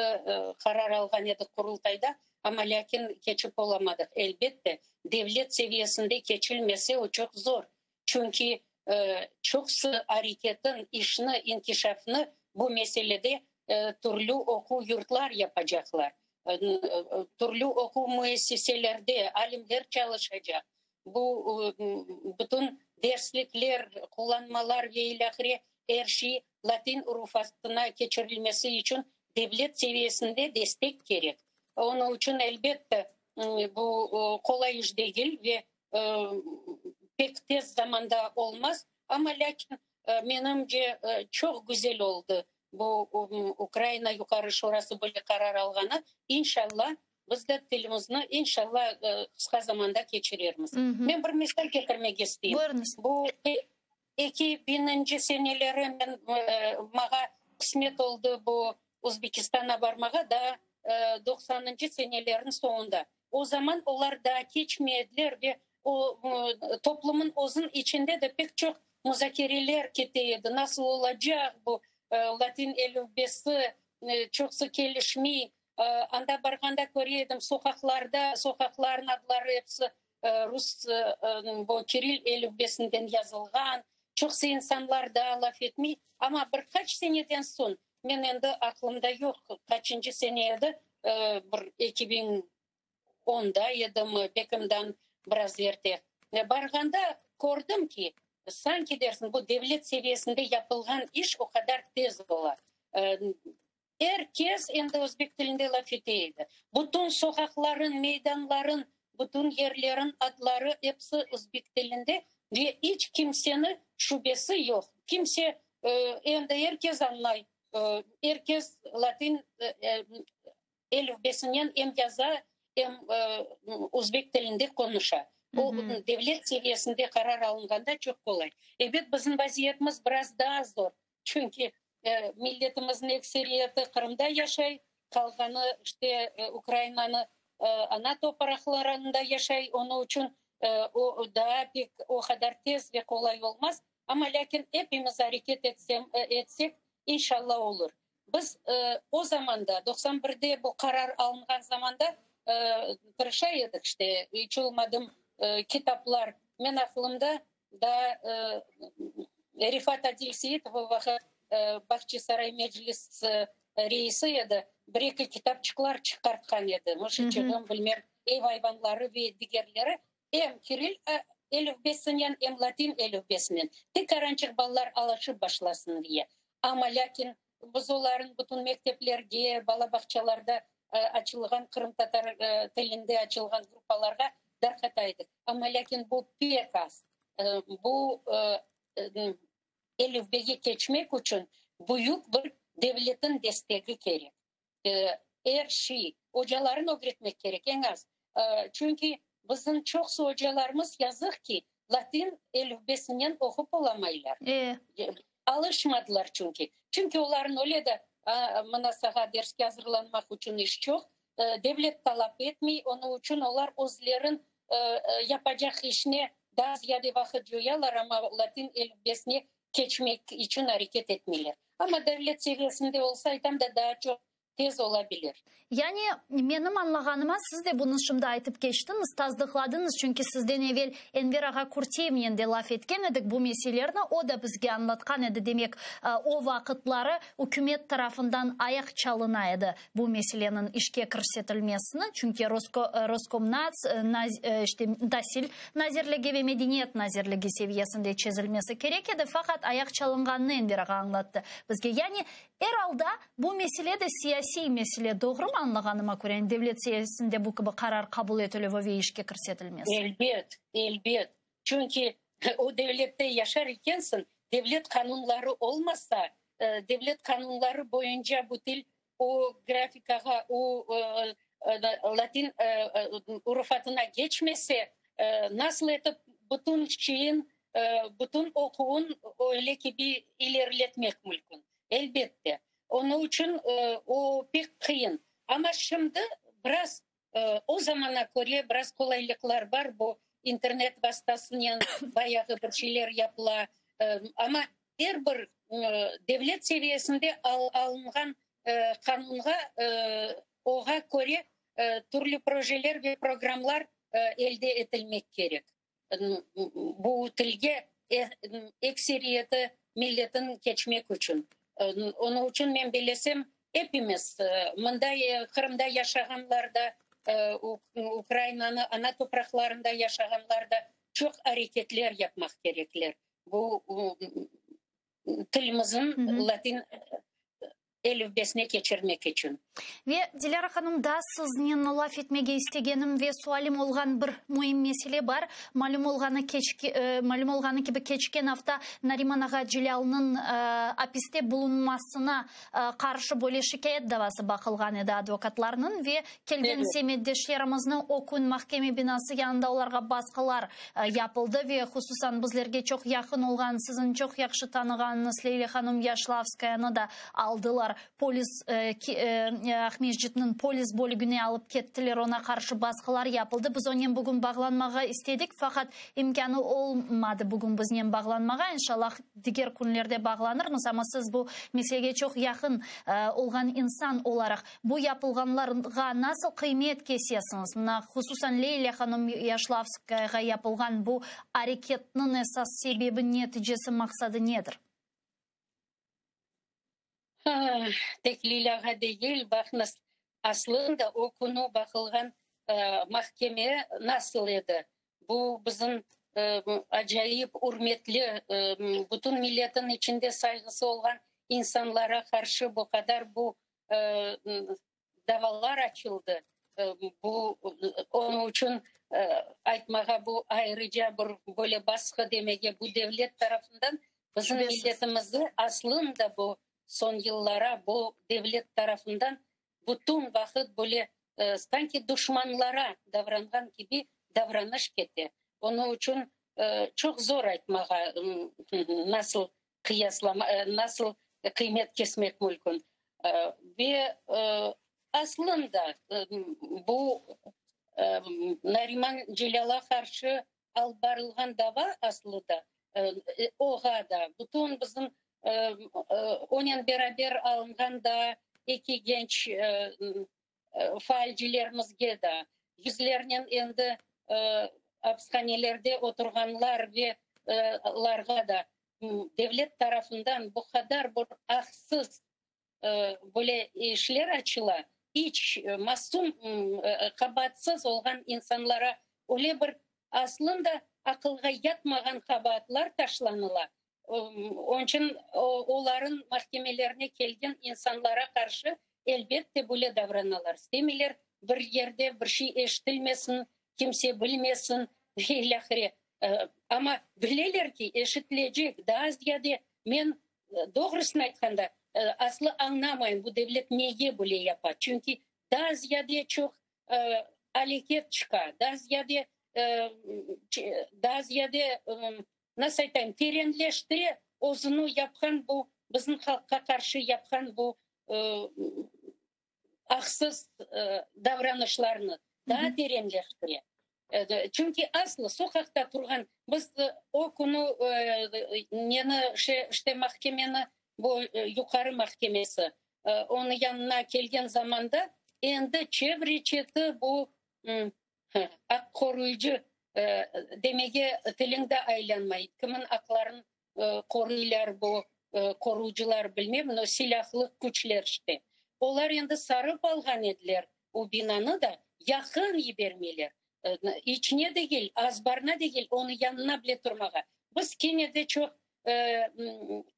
qarar alğan edik Qurultayda, amma lâkin keçip olamadıq. Elbette, devlet seviyesinde keçilmese, o çoq zor. Çünki çoqusı areketin, işni, inkişafnı bu meselede türlü oquv yurtlar yapacaqlar, türlü oquv müessiselerde alimler çalışacaq. Bu bütün derslikler, qullanmalar ve ilâhre er şey latin urufatına keçirilmesi içün devlet seviyesinde destek kerek. Onıñ içün, elbette, bu qolay iş degil ve pek tez zamanda olmaz, amma lâkin, menimce, çoq güzel oldı bu Ukraina Yuqarı Şurası böyle qarar alğanı. İnşallah, biz de tilimizni, inşallah, qısqa zamanda keçirermiz. Men bir misal ketirmek isteyim. Buyurıñız. Bu eki biñinci seneleri men, maña qısmet oldı bu Özbekistanğa barmağa, daa doqsanıncı senelerniñ soñunda. O zaman olar daa keçmediler ve o toplumın özüniñ içinde de pek çoq muzakereler kete edi, nasıl olacaq bu latin elifbesi, çoqusı kelişmey. Anda barğanda köre edim, soqaqlarda, soqaqlarnıñ adları episi rus bu kiril elifbesinden yazılğan, çoqusı insanlar daa laf etmey. Amma bir qaç seneden soñ, men endi aqlımda yoq, qaçıncı sene edi, bir 2010-da edimi, belki biraz erte, barğanda. Kördim ki, sanki dersiñ, bu devlet seviyesinde yapılğan iş o qadar tez ola. Er kes endi özbek tilinde laf ete edi. Bütün soqaqların, meydanların, bütün yerlerin adları episi özbek tilinde ve iç kimseni şübesi yoq. Kimse, endi er kes añlay, er kes latin elifbesinen em yaza, em özbek tilinde qonuşa. O, devlet seviyesinde qarar alınğanda çoq qolay. Ebet, bizim vaziyetimiz biraz daa zor. Çünki milletimizniñ ekseriyeti Qırımda yaşay, qalğanı işte Ukrainanı ana topraqlarında yaşay, onıñ içün o daa pek o qadar tez ve qolay olmaz. Amma lâkin epimiz areket etsek, inşallah olur. Biz o zamanda, 91-de bu qarar alınğan zamanda tırışa edik, işte, iç olmadım kitaplar, men aqılımda daa Refat Adilseitov o vaqıt Bağçasaray meclis reisi edi, bir-eki kitapçıqlar çıqartqan edi, Mışıçığım, bilmem, Ev ayvanları ve digerleri, em kiril elifbesinen, em latin elifbesinen, tekarançıq balalar alışıp başlasın diye. Amma lâkin biz oların bütün mekteplerge, bala bağçalarda açılğan qırımtatar tilinde açılğan gruppalarğa darqata edik. Amma lâkin bu pek az. Bu elifbege keçmek içün büyük bir devletin destegi kerek. Er şey, ocaların ögretmek kerek eñ az. Çünki bizim çoqusı ocalarımız, yazıq ki, latin elifbesinen oqup olamaylar. Alışmadılar çünki. Çünki oların öyle de mına sağa derske azırlanmaq içün iş çoq, devlet talap etmey, onıñ içün olar özlerin yapacaq işine daa ziyade vaqıt coyalar, amma latin elifbesine keçmek içün areket etmeyler. Amma devlet seviyesinde olsa, aytam da, daa çoq tez ola bilir. Yani, menim añlağanıma, siz de bunı şimdi aytıp keçtiñiz, tasdıqladıñız, çünki sizden evel Enver ağa Kürtiyevnen de laf etken edik bu meselerni, o da bizge añlatqan edi, demek, o vaqıtları ükümet tarafından ayaq çalına edi bu meseleniñ işke kirsetilmesini, çünki Roskomnats, işte, Tasil nazirligi ve Medeniyet nazirligi seviyesinde çezilmesi kerek edi, faqat ayaq çalınğanını Enver ağa añlattı bizge. Yani, Er alda, bu mesele de siyasiy mesele, doğrumı añlağanıma köre, yani devlet seviyesinde bu kibi qarar qabul etilüvi ve işke kirsetilmesi? Elbet, elbet. Çünki o devlette yaşar ekensiñ, devlet qanunları olmasa, devlet qanunları boyunca bu til o grafikağa, o latin urufatına geçmese, nasıl etip bütün şeyin bütün oquvın öyle kibi ileriletmek mümkün? Elbette. Onıñ içün o pek qıyın. Amma şimdi biraz o zamana köre biraz qolaylıqlar bar, bu internet vastasınen bayağı bir şeyler yapıla. Amma er bir devlet seviyesinde alınğan qanunğa, oğa köre türlü projeler ve programlar elde etilmek kerek. Bu tilge ekseriyeti milletin keçmek içün. Onıñ içün men bellesem, epimiz, mında Qırımda yaşağanlar da, Ukrainanı ana topraqlarında yaşağanlar da çoq areketler yapmaq kerekler. Bu tilimizin latin elifbesine keçirmek içün. Ve, Dilâra hanım, daa siznen laf etmege istegenim ve sualim olğan bir müim mesele bar. Malüm olğanı, malüm olğanı kibi, keçken afta Nariman ağa Celâlnıñ apiste bulunmasına qarşı böyle şikâyet davası baqılğan edi advokatlarnıñ ve kelgen semetdeşlerimizni o kün mahkeme binası yanında olarğa basqılar yapıldı ve hususan bizlerge çoq yaqın olğan, siziñ çoq yahşı tanığanıñız Leyla hanım Yaşlavskayanı da aldılar, polis, Aqmescitniñ polis bölügine alıp kettiler, oña qarşı basqılar yapıldı. Biz onen bugün bağlanmağa istedik, faqat imkânı olmadı bugün biznen bağlanmağa, inşallah, diger künlerde bağlanırmız, amma siz bu meselege çoq yaqın olğan insan olaraq, bu yapılğanlarğa nasıl qıymet kesesiñiz? Mına, hususan Leyla hanım Yaşlavskayağa yapılğan bu areketniñ esas sebebi, neticesi, maqsadı nedir? Tek Leylağa degil, baqıñız, aslında o künü baqılğan mahkeme nasıl edi? Bu bizim. acayip ürmetli, bütün milletin içinde sayğısı olğan insanlara qarşı bu qadar bu davalar açıldı. Bu, onıñ içün aytmağa bu ayrıca bir böyle basqı demege bu devlet tarafından bizim milletimizni aslında bu soñ yıllara bu devlet tarafından bütün vaqıt böyle sanki duşmanlara davranğan kibi davranış kete. Onıñ içün çoq zor aytmağa nasıl qıyaslama, nasıl qıymet kesmek mümkün. Ve aslında bu Nariman Celâlğa qarşı alıp barılğan dava aslı da oğa da bütün bizim onen beraber alınğan da eki genç faalcilerimizge da, yüzlernen endi apishanelerde oturğanlar ve larğa da devlet tarafından bu qadar bir aqsız böyle işler açıla, iç masum, qabaatsız olğan insanlara öyle bir aslında aqılğa yatmağan qabaatlar taşlanıla. Onıñ içün olarnıñ mahkemelerine kelgen insanlara qarşı elbette böyle davranalar. İstemeyler bir yerde bir şey eşitilmesin, kimse bilmesin ve ilâhre. Amma bileler ki, eşitilecek, daa ziyade men doğrusını aytqanda, aslı añlamayım, bu devlet nege böyle yapa, çünki daa ziyade çoq aleket çıqa, daa ziyade, daa ziyade, nasıl aytayım, terenleştire özüni yapqan bu, bizim halqqa qarşı yapqan bu aqsız davranışlarnı daa terenleştire. Çünki aslı soqaqta turğan, biz o künü neni, işte mahkemeni, bu Yuqarı mahkemesi, onıñ yanına kelgen zamanda endi çevre-çeti bu aq qoruyıcı demege tiliñ de aylanmay. Kimin aqların qoruylar bu qoruyıcılar bilmem, no silâhlı küçler işte. Olar endi sarıp alğan ediler o binanı da, yaqın yibermeyler. İçine degil, azbarına degil, onıñ yanına bile turmağa. Biz kene de çoq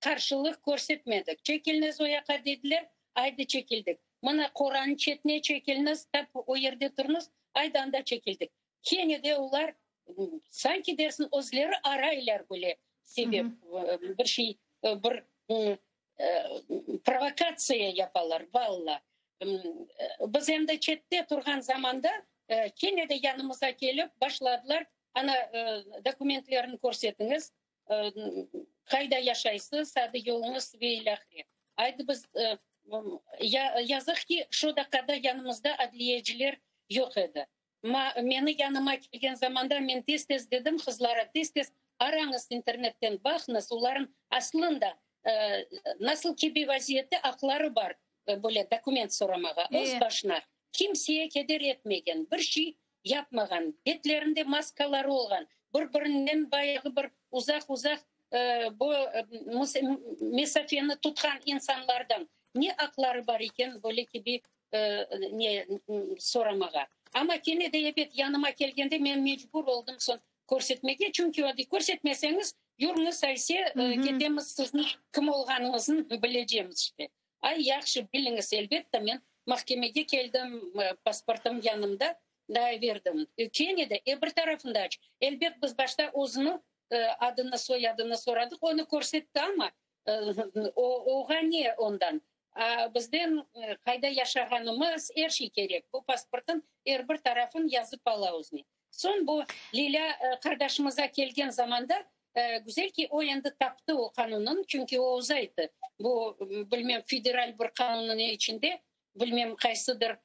qarşılıq körsetmedik. Çekiliniz o yaqqa dediler, aydı çekildik. Mına qoranıñ çetine çekiliniz, tap o yerde turıñız, aydı anda çekildik. Kene de olar sanki dersiñ özleri araylar böyle sebep, bir şey, bir provokatsiya yapalar, valla. Biz endi çette turğan zamanda kene de yanımıza kelip başladılar, ana dokumentlerini körsetiñiz, qayda yaşaysız, adı yoluñız ve ilâhre. Aydı biz, yazıq ki, şu daqqada yanımızda adliyeciler yoq edi. Meni yanıma kelgen zamanda men tez-tez dedim qızlara, tez-tez arañız internetten, baqıñız, olarnıñ aslında nasıl kibi vaziyette aqları bar böyle dokument soramağa, öz başına, kimseye keder etmegen, bir şey yapmağan, betlerinde maskaları olğan, bir-birinden bayağı bir uzaq-uzaq bu mesafeni tutqan insanlardan ne aqları bar eken böyle kibi ne soramağa. Amma kene de ebet yanıma kelgende men mecbur oldım soñ körsetmege, çünki o dey, körsetmeseñiz, yürüñiz ayse, ketemiz sizniñ kim olğanıñıznı bilecemiz işte. Ay, yahşı, biliñiz, elbette, men mahkemege keldim, pasportım yanımda, daa berdim. Kene de, e bir tarafında aç. Elbet, biz başta özüni adını, soyadını soradıq, onı körsetti amma, oğa ne ondan? A bizden qayda yaşağanımız, er şey kerek. Bu pasportın er bir tarafın yazıp ala özüne. Soñ bu Lilâ qardaşımıza kelgen zamanda, güzel ki, o endi taptı o qanunnı, çünki o özü ayttı, bu, bilmem, federal bir qanunnıñ içinde, bilmem, qaysıdır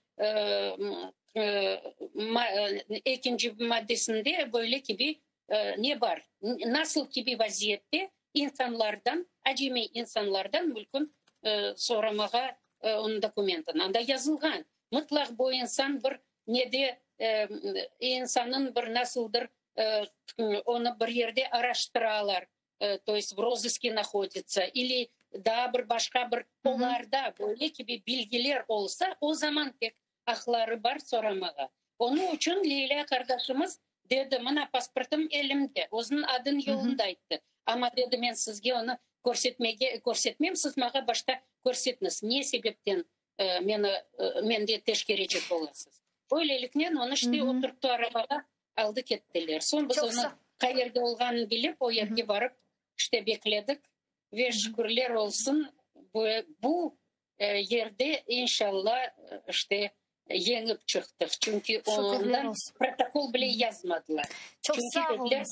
ekinci maddesinde böyle kibi ne bar, nasıl kibi vaziyette insanlardan, acemiy insanlardan mülkün soramağa onıñ dokumentini. Anda yazılğan, mıtlaq bu insan bir nede, insanın bir nasıldır onı bir yerde araştıralar, to est v rozısке nahoditsa, ili daa bir başqa bir olarda böyle kibi bilgiler olsa, o zaman tek aqları bar soramağa. Onıñ içün Leylâ qardaşımız. Dedi, mına pasportım elimde, özüniñ adın yolun da ayttı. Amma, dedi, men sizge onı körsetmege, körsetmem, siz maña başta körsetñiz, ne sebepten meni, mende teşkerecek olasız. Böyleliknen onı işte oturttı arabağa, aldı kettiler. Soñ biz onı qayerde olğanını bilip, o yerge barıp, işte bekledik ve şükürler olsun, bu yerde inşalla işte yeñip çıqtıq. Çünki ondan protokol bile yazmadılar. Çoq sağ Çünki dediler,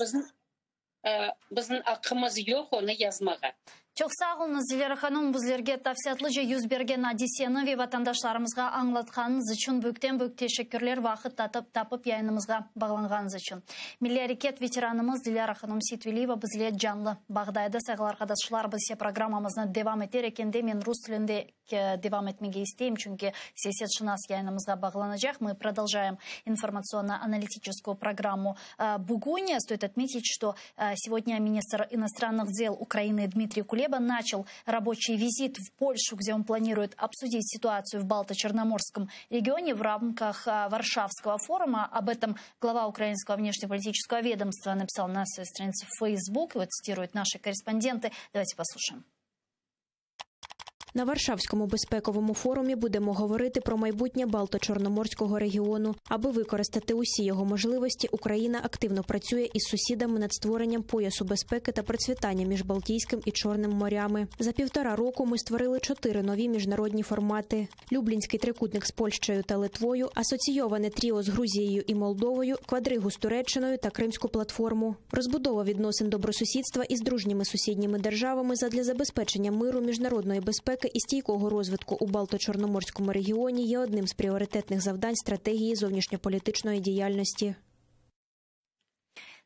bizim aqqımız yoq onı yazmağa. Çoq sağ oluñız, Dilâra hanım, bizlerge tafsilâtlıca yüz bergen adiseni ve vatandaşlarımızğa añlatqanıñız içün büyükten-büyük teşekkürler, vaqıt tapıp yayınımızğa bağlanğanıñız içün. Milliy areket veteranımız Dilâra hanım Seytveliyeva bizle canlı bağda edi. Sayğılı arqadaşlar, biz ise programmamıznı devam eter ekende men rus tilinde devam etmege isteyim, çünki siyasetşınas yayınımızğa bağlanacaq. Мы продолжаем информационно-аналитическую программу Бугунь. Стоит отметить, что сегодня министр иностранных дел Украины Дмитрий Кулеба начал рабочий визит в Польшу, где он планирует обсудить ситуацию в Балто-Черноморском регионе в рамках Варшавского форума. Об этом глава украинского внешнеполитического ведомства написал на своей странице в Facebook. Его цитируют наши корреспонденты. Давайте послушаем. На Варшавському безпековому форумі будемо говорити про майбутнє Балто-Чорноморського регіону. Аби використати усі його можливості, Україна активно працює із сусідами над створенням поясу безпеки та процвітання між Балтійським і Чорним морями. За півтора року ми створили 4 нові міжнародні формати: Люблінський трикутник з Польщею та Литвою, асоційоване тріо з Грузією і Молдовою, квадригу з Туреччиною та Кримську платформу. Розбудова відносин добросусідства із дружніми сусідніми державами задля забезпечення миру, міжнародної безпеки і стійкого розвитку у Балто-Чорноморському регіоні є одним з пріоритетних завдань стратегії зовнішньополітичної діяльності.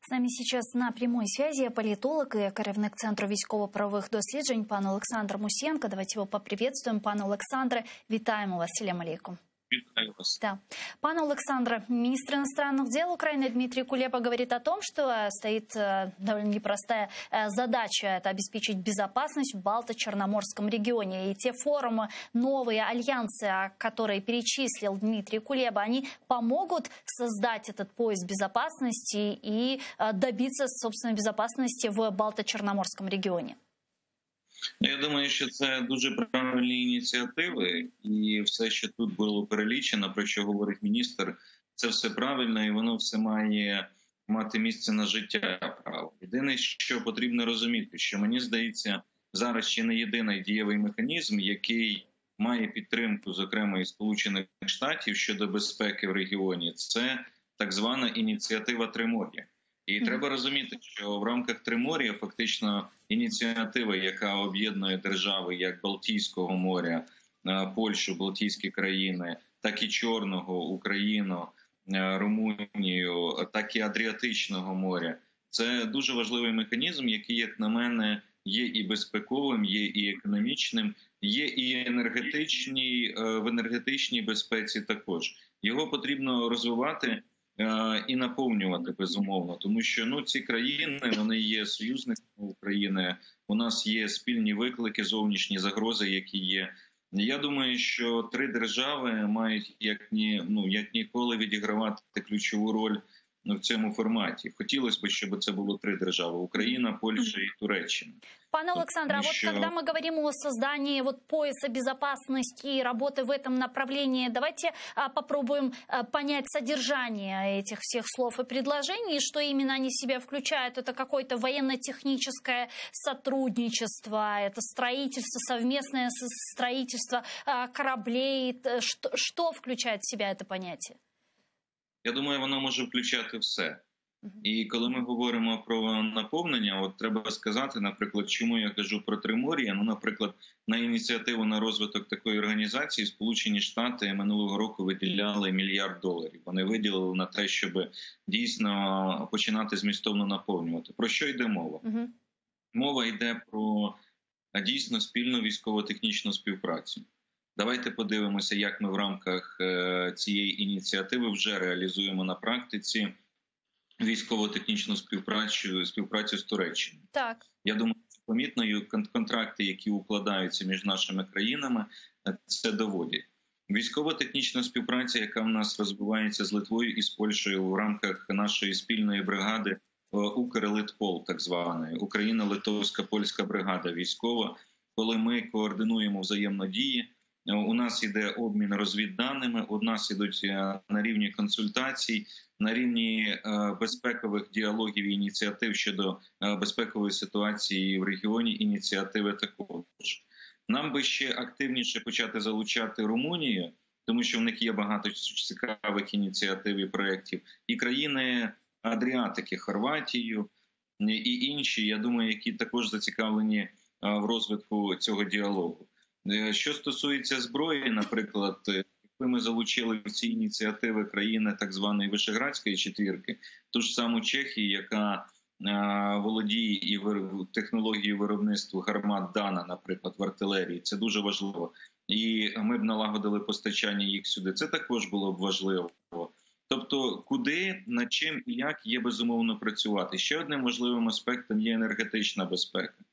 С нами сейчас на прямой связи политолог и керівник Центру військово-правових досліджень пан Олександр Мусієнко. Давайте его поприветствуем. Пане Олександре, вітаємо вас. Селям алейкум. Вітаю вас. Да. Пане Олександре, министр иностранных дел Украины Дмитрий Кулеба говорит о том, что стоит довольно непростая задача — это обеспечить безопасность в Балто-Черноморском регионе. И те форумы, новые альянсы, которые перечислил Дмитрий Кулеба, они помогут создать этот пояс безопасности и добиться собственной безопасности в Балто-Черноморском регионе. Я думаю, що це дуже правильні ініціативи, і все, що тут було перелічено, про що говорить міністр, це все правильно, і воно все має мати місце на життя право. Єдине, що потрібно розуміти, що, мені здається, зараз ще не єдиний дієвий механізм, який має підтримку, зокрема, і Сполучених Штатів щодо безпеки в регіоні, це так звана ініціатива Тримор'я. І треба розуміти, що в рамках Тримор'я фактично ініціатива, яка об'єднує держави як Балтійського моря, Польщу, Балтійські країни, так і Чорного, Україну, Румунію, так і Адріатичного моря. Це дуже важливий механізм, який, як на мене, є і безпековим, є і економічним, є і в енергетичній безпеці також. Його потрібно розвивати і наповнювати, безумовно, тому що ці країни, вони є союзниками України, у нас є спільні виклики, зовнішні загрози, які є. Я думаю, що три держави мають як ніколи відігравати ключову роль в цьому форматі. Хотілося б, щоб це було три держави – Україна, Польща і Туреччина. Пане Олександре, а вот когда мы говорим о создании пояса безопасности и работы в этом направлении, давайте попробуем понять содержание этих всех слов и предложений, что именно они в себя включают. Это какое-то военно-техническое сотрудничество, это строительство, совместное строительство кораблей. Что включает в себя это понятие? Я думаю, воно може включати все. І коли ми говоримо про наповнення, треба сказати, наприклад, чому я кажу про Тримор'я. Наприклад, на ініціативу на розвиток такої організації Сполучені Штати минулого року виділяли мільярд доларів. Вони виділили на те, щоб дійсно починати змістовно наповнювати. Про що йде мова? Мова йде про дійсно спільну військово-технічну співпрацю. Давайте подивимося, як ми в рамках цієї ініціативи вже реалізуємо на практиці військово-технічну співпрацю з Туреччиною. Я думаю, що помітною контракти, які укладаються між нашими країнами, це доводять. Військово-технічна співпраця, яка в нас розвивається з Литвою і з Польщею в рамках нашої спільної бригади Укрлитпол, так званої Україна-Литовська польська бригада військова, коли ми координуємо взаємно дії. У нас іде обмін розвідданими, у нас ідуть на рівні консультацій, на рівні безпекових діалогів і ініціатив щодо безпекової ситуації в регіоні. Ініціативи також. Нам би ще активніше почати залучати Румунію, тому що в них є багато цікавих ініціатив і проєктів, і країни Адріатики, Хорватію і інші, я думаю, які також зацікавлені в розвитку цього діалогу. Що стосується зброї, наприклад, якби ми залучили в ці ініціативи країни так званої Вишеградської четвірки, ту ж саму Чехію, яка володіє і технологією виробництва гармат Дана, наприклад, в артилерії, це дуже важливо. І ми б налагодили постачання їх сюди. Це також було б важливо. Тобто, куди, над чим і як є безумовно працювати. Ще одним важливим аспектом є енергетична безпека.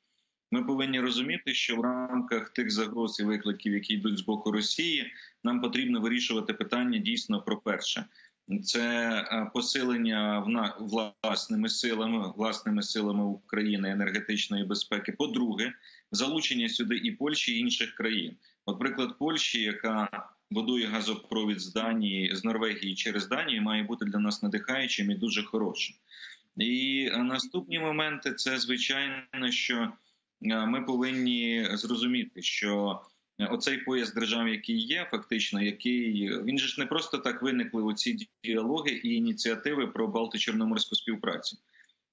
Ми повинні розуміти, що в рамках тих загроз і викликів, які йдуть з боку Росії, нам потрібно вирішувати питання дійсно про перше. Це посилення власними силами, власними силами України енергетичної безпеки. По-друге, залучення сюди і Польщі, і інших країн. От приклад Польщі, яка будує газопровід з Данії, з Норвегії через Данію, має бути для нас надихаючим і дуже хорошим. І наступні моменти – це, звичайно, що ми повинні зрозуміти, що оцей пояс держав, який є, фактично, який він же ж не просто так виникли оці діалоги і ініціативи про Балто-Чорноморську співпрацю.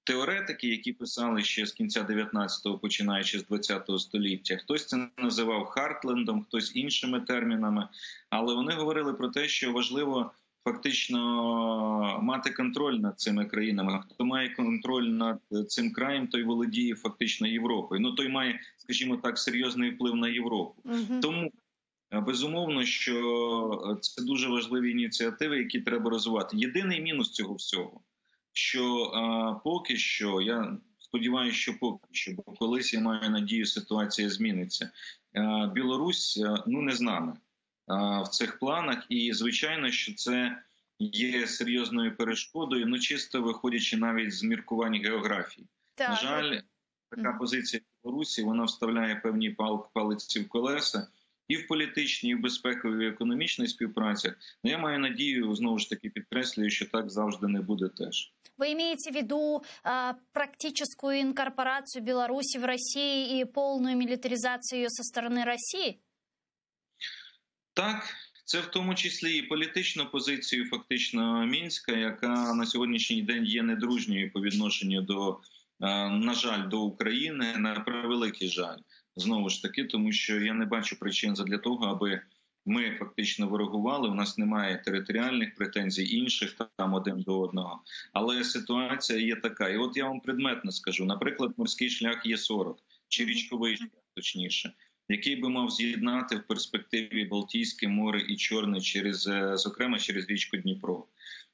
Теоретики, які писали ще з кінця 19-го, починаючи з 20-го століття, хтось це називав Хартлендом, хтось іншими термінами, але вони говорили про те, що важливо фактично мати контроль над цими країнами. Хто має контроль над цим краєм, той володіє фактично Європою. Ну, той має, скажімо так, серйозний вплив на Європу. Угу. Тому, безумовно, що це дуже важливі ініціативи, які треба розвивати. Єдиний мінус цього всього, що а, поки що, я сподіваюся, що поки що, бо колись я маю надію, ситуація зміниться. Білорусь, ну, не з нами в цих планах, і звичайно, що це є серйозною перешкодою, ну чисто виходячи навіть з міркувань географії. Так. На жаль, така позиція Білорусі, вона вставляє певні пал палиці в колеса і в політичній, і в безпековій, і в економічній співпраці. Но я маю надію, знову ж таки підкреслюю, що так завжди не буде теж. Вы имеете в виду э, практическую инкорпорацию Беларуси в России и полную милитаризацию ее со стороны России? Так, це в тому числі і політичну позицію, фактично Мінська, яка на сьогоднішній день є недружньою по відношенню до, на жаль, до України, на превеликий жаль, знову ж таки, тому що я не бачу причин для того, аби ми фактично ворогували. У нас немає територіальних претензій інших там один до одного, але ситуація є така. І от я вам предметно скажу: наприклад, морський шлях Є-40 чи річковий шлях, точніше, який би мав з'єднати в перспективі Балтійське море і Чорне через, зокрема, через річку Дніпро.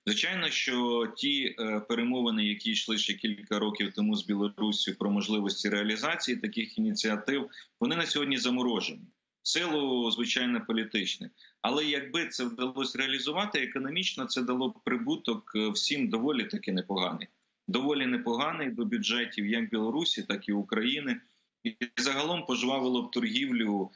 Звичайно, що ті перемовини, які йшли ще кілька років тому з Білоруссю про можливості реалізації таких ініціатив, вони на сьогодні заморожені. В силу, звичайно, політичних. Але якби це вдалося реалізувати, економічно це дало б прибуток всім доволі таки непоганий. Доволі непоганий до бюджетів як Білорусі, так і України. І загалом пожвавило б торгівлю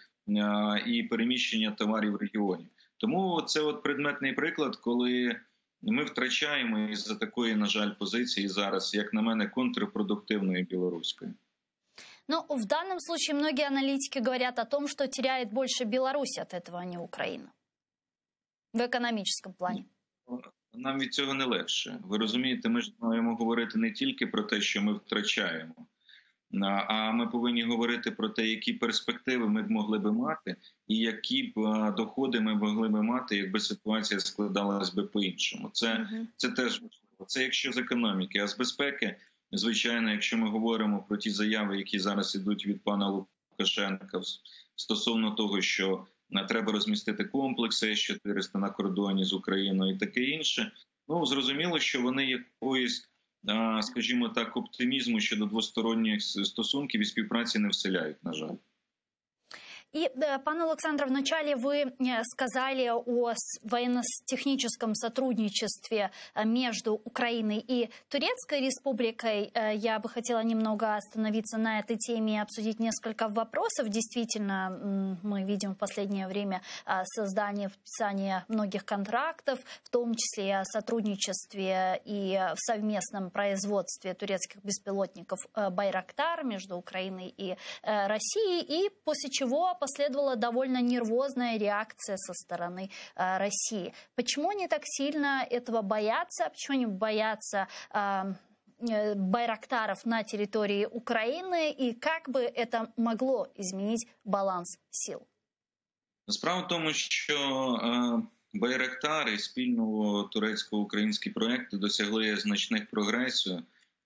і переміщення товарів в регіоні. Тому це от предметний приклад, коли ми втрачаємо із-за такої, на жаль, позиції зараз, як на мене, контрпродуктивної білоруської. Но в данном случае многие аналитики говорят о том, что теряет больше Беларусь от этого, а не Украина. В экономическом плане. Нам від цього не легше. Ви розумієте, ми ж маємо говорити не тільки про те, що ми втрачаємо, а ми повинні говорити про те, які перспективи ми б могли би мати, і які б доходи ми могли би мати, якби ситуація складалась би по-іншому. Це, це теж важливо. Це якщо з економіки, а з безпеки, звичайно, якщо ми говоримо про ті заяви, які зараз ідуть від пана Лукашенка стосовно того, що треба розмістити комплекси С-400 на кордоні з Україною і таке інше. Ну зрозуміло, що вони якоїсь, скажімо так, оптимізму щодо двосторонніх стосунків і співпраці не вселяють, на жаль. И, пан Александр, вначале вы э, сказали о военно-техническом сотрудничестве э, между Украиной и Турецкой Республикой. Э, я бы хотела немного остановиться на этой теме и обсудить несколько вопросов. Действительно, мы видим в последнее время создание, подписание многих контрактов, в том числе о сотрудничестве и в совместном производстве турецких беспилотников «Байрактар» между Украиной и Россией. И после чего последовала довольно нервозная реакция со стороны э, России. Почему они так сильно этого боятся? Почему они боятся э, э, байрактаров на территории Украины и как бы это могло изменить баланс сил? Справа в тому, що Байрактари спільного турецько-українські проекти досягли значних прогресів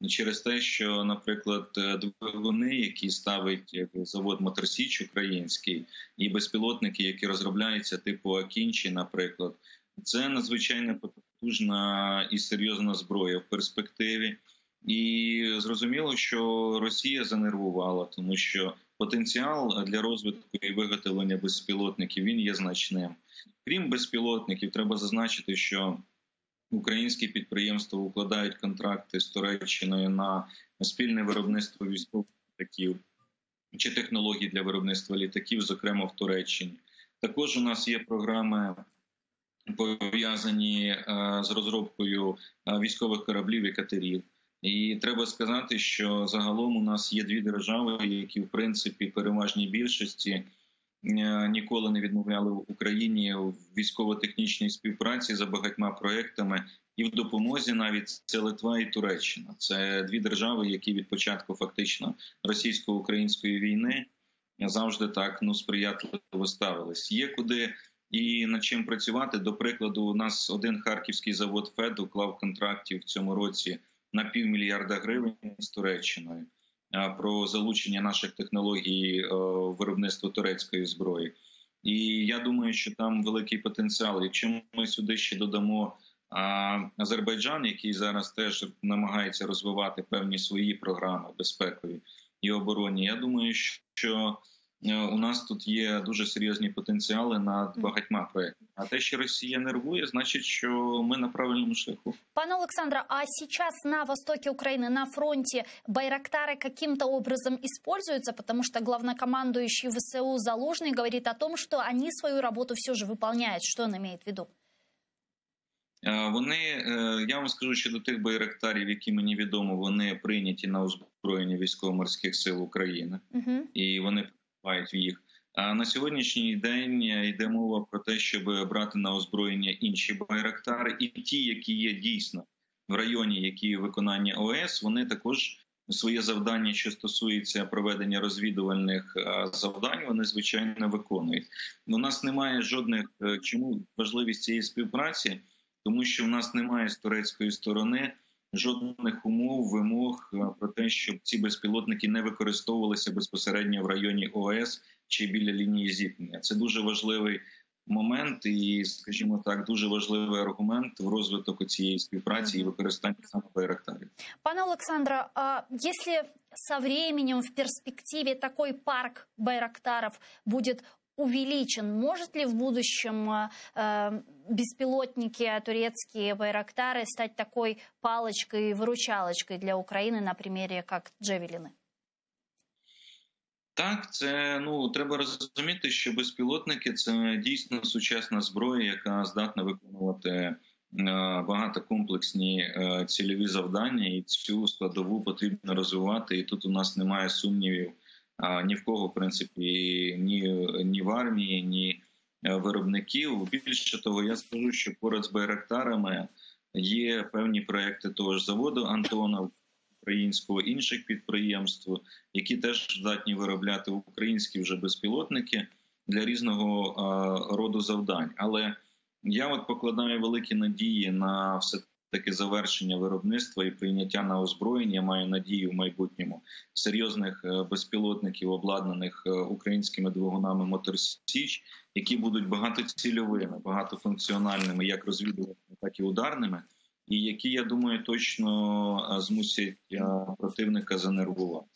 через те, що, наприклад, двигуни, які ставить завод Мотор Січ український, і безпілотники, які розробляються, типу Акінчі, наприклад, це надзвичайно потужна і серйозна зброя в перспективі. І зрозуміло, що Росія занервувала, тому що потенціал для розвитку і виготовлення безпілотників він є значним. Крім безпілотників, треба зазначити, що українські підприємства укладають контракти з Туреччиною на спільне виробництво військових літаків чи технологій для виробництва літаків, зокрема в Туреччині. Також у нас є програми пов'язані е, з розробкою е, військових кораблів і катерів. І треба сказати, що загалом у нас є дві держави, які в принципі переважній більшості е, ніколи не відмовляли Україні в військово-технічній співпраці за багатьма проектами і в допомозі навіть це Литва і Туреччина. Це дві держави, які від початку фактично російсько-української війни завжди так ну сприятливо ставились. Є куди і над чим працювати. До прикладу, у нас один харківський завод ФЕД уклав контрактів в цьому році на півмільярда гривень з Туреччиною про залучення наших технологій е, в виробництво турецької зброї. І я думаю, що там великий потенціал. Якщо ми сюди ще додамо Азербайджан, який зараз теж намагається розвивати певні свої програми безпекові і оборонні, я думаю, що Е, у нас тут є дуже серйозні потенціали над багатьма проектами. А те, що Росія нервує, значить, що ми на правильному шляху. Пане Олександре, а сейчас на востоке Украины, на фронте, байрактары каким-то образом используются, потому что главнокомандующий ВСУ Залужный говорит о том, что они свою работу все же выполняют. Что он имеет в виду? Е, вони, е, я вам скажу, що до тих байрактарів, які мені відомо, вони прийняті на озброєння військово-морських сил України, угу. і вони мають їх. А на сьогоднішній день йде мова про те, щоб брати на озброєння інші байрактари, і ті, які є дійсно в районі, які виконання ОС, вони також своє завдання, що стосується проведення розвідувальних завдань, вони звичайно виконують. У нас немає жодних е, чому важливість цієї співпраці, тому що в нас немає з турецької сторони жодних умов, вимог е, про те, щоб ці безпілотники не використовувалися безпосередньо в районі ОАЕС чи біля лінії зіткнення. Це дуже важливий момент, і, скажімо так, дуже важливий аргумент в розвиток цієї співпраці і використання саме байрактарів. Пане Олександре, а если со временем в перспективе такой парк байрактаров будет увеличен. Может ли в будущем э, беспилотники турецкие байрактары стать такой палочкой-выручалочкой для Украины на примере как Джевелины? Так, це ну треба розуміти, що безпілотники це дійсно сучасна зброя, яка здатна виконувати е, багатокомплексні е, цільові завдання, і цю складову потрібно розвивати. І тут у нас немає сумнівів ні в кого, в принципі, ні, ні в армії, ні е, виробників. Більше того, я скажу, що поряд з байрактарами є певні проекти того ж заводу Антонов українського інших підприємств, які теж здатні виробляти українські вже безпілотники для різного роду завдань. Але я от покладаю великі надії на все таки завершення виробництва і прийняття на озброєння. Маю надію в майбутньому серйозних е, безпілотників, обладнаних е, українськими двигунами Мотор Січ, які будуть багатоцільовими, багатофункціональними, як розвідувальними, так і ударними, і які я думаю точно е, змусять противника занервувати.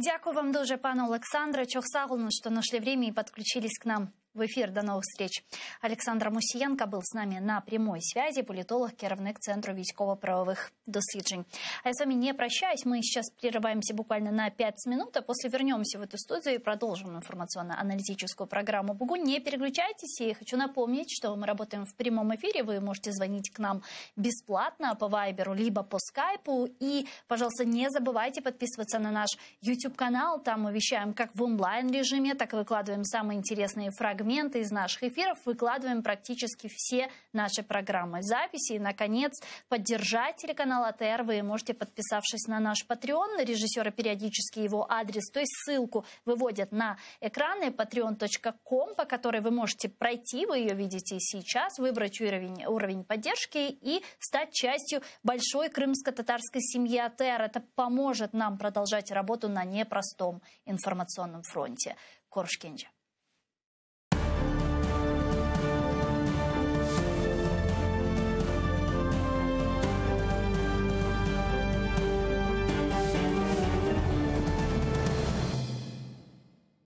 Дякую вам дуже, пане Олександре. Çoq sağ oluñ, что нашли время и подключились к нам в эфир. До новых встреч. Александр Мусиенко был с нами на прямой связи, политолог, керівник Центру військово-правових досліджень. А я с вами не прощаюсь. Мы сейчас прерываемся буквально на 5 минут, а после вернемся в эту студию и продолжим информационно-аналитическую программу «Бугунь». Не переключайтесь. И хочу напомнить, что мы работаем в прямом эфире. Вы можете звонить к нам бесплатно по Вайберу, либо по Скайпу. И, пожалуйста, не забывайте подписываться на наш YouTube-канал. Там мы вещаем как в онлайн-режиме, так и выкладываем самые интересные фрагменты из наших эфиров. Выкладываем практически все наши программы записи. И, наконец, поддержать телеканал АТР вы можете, подписавшись на наш Patreon. Режиссеры периодически его адрес, то есть ссылку выводят на экраны patreon.com, по которой вы можете пройти, вы ее видите сейчас, выбрать уровень поддержки и стать частью большой крымско-татарской семьи АТР. Это поможет нам продолжать работу на непростом информационном фронте. Körüşkence.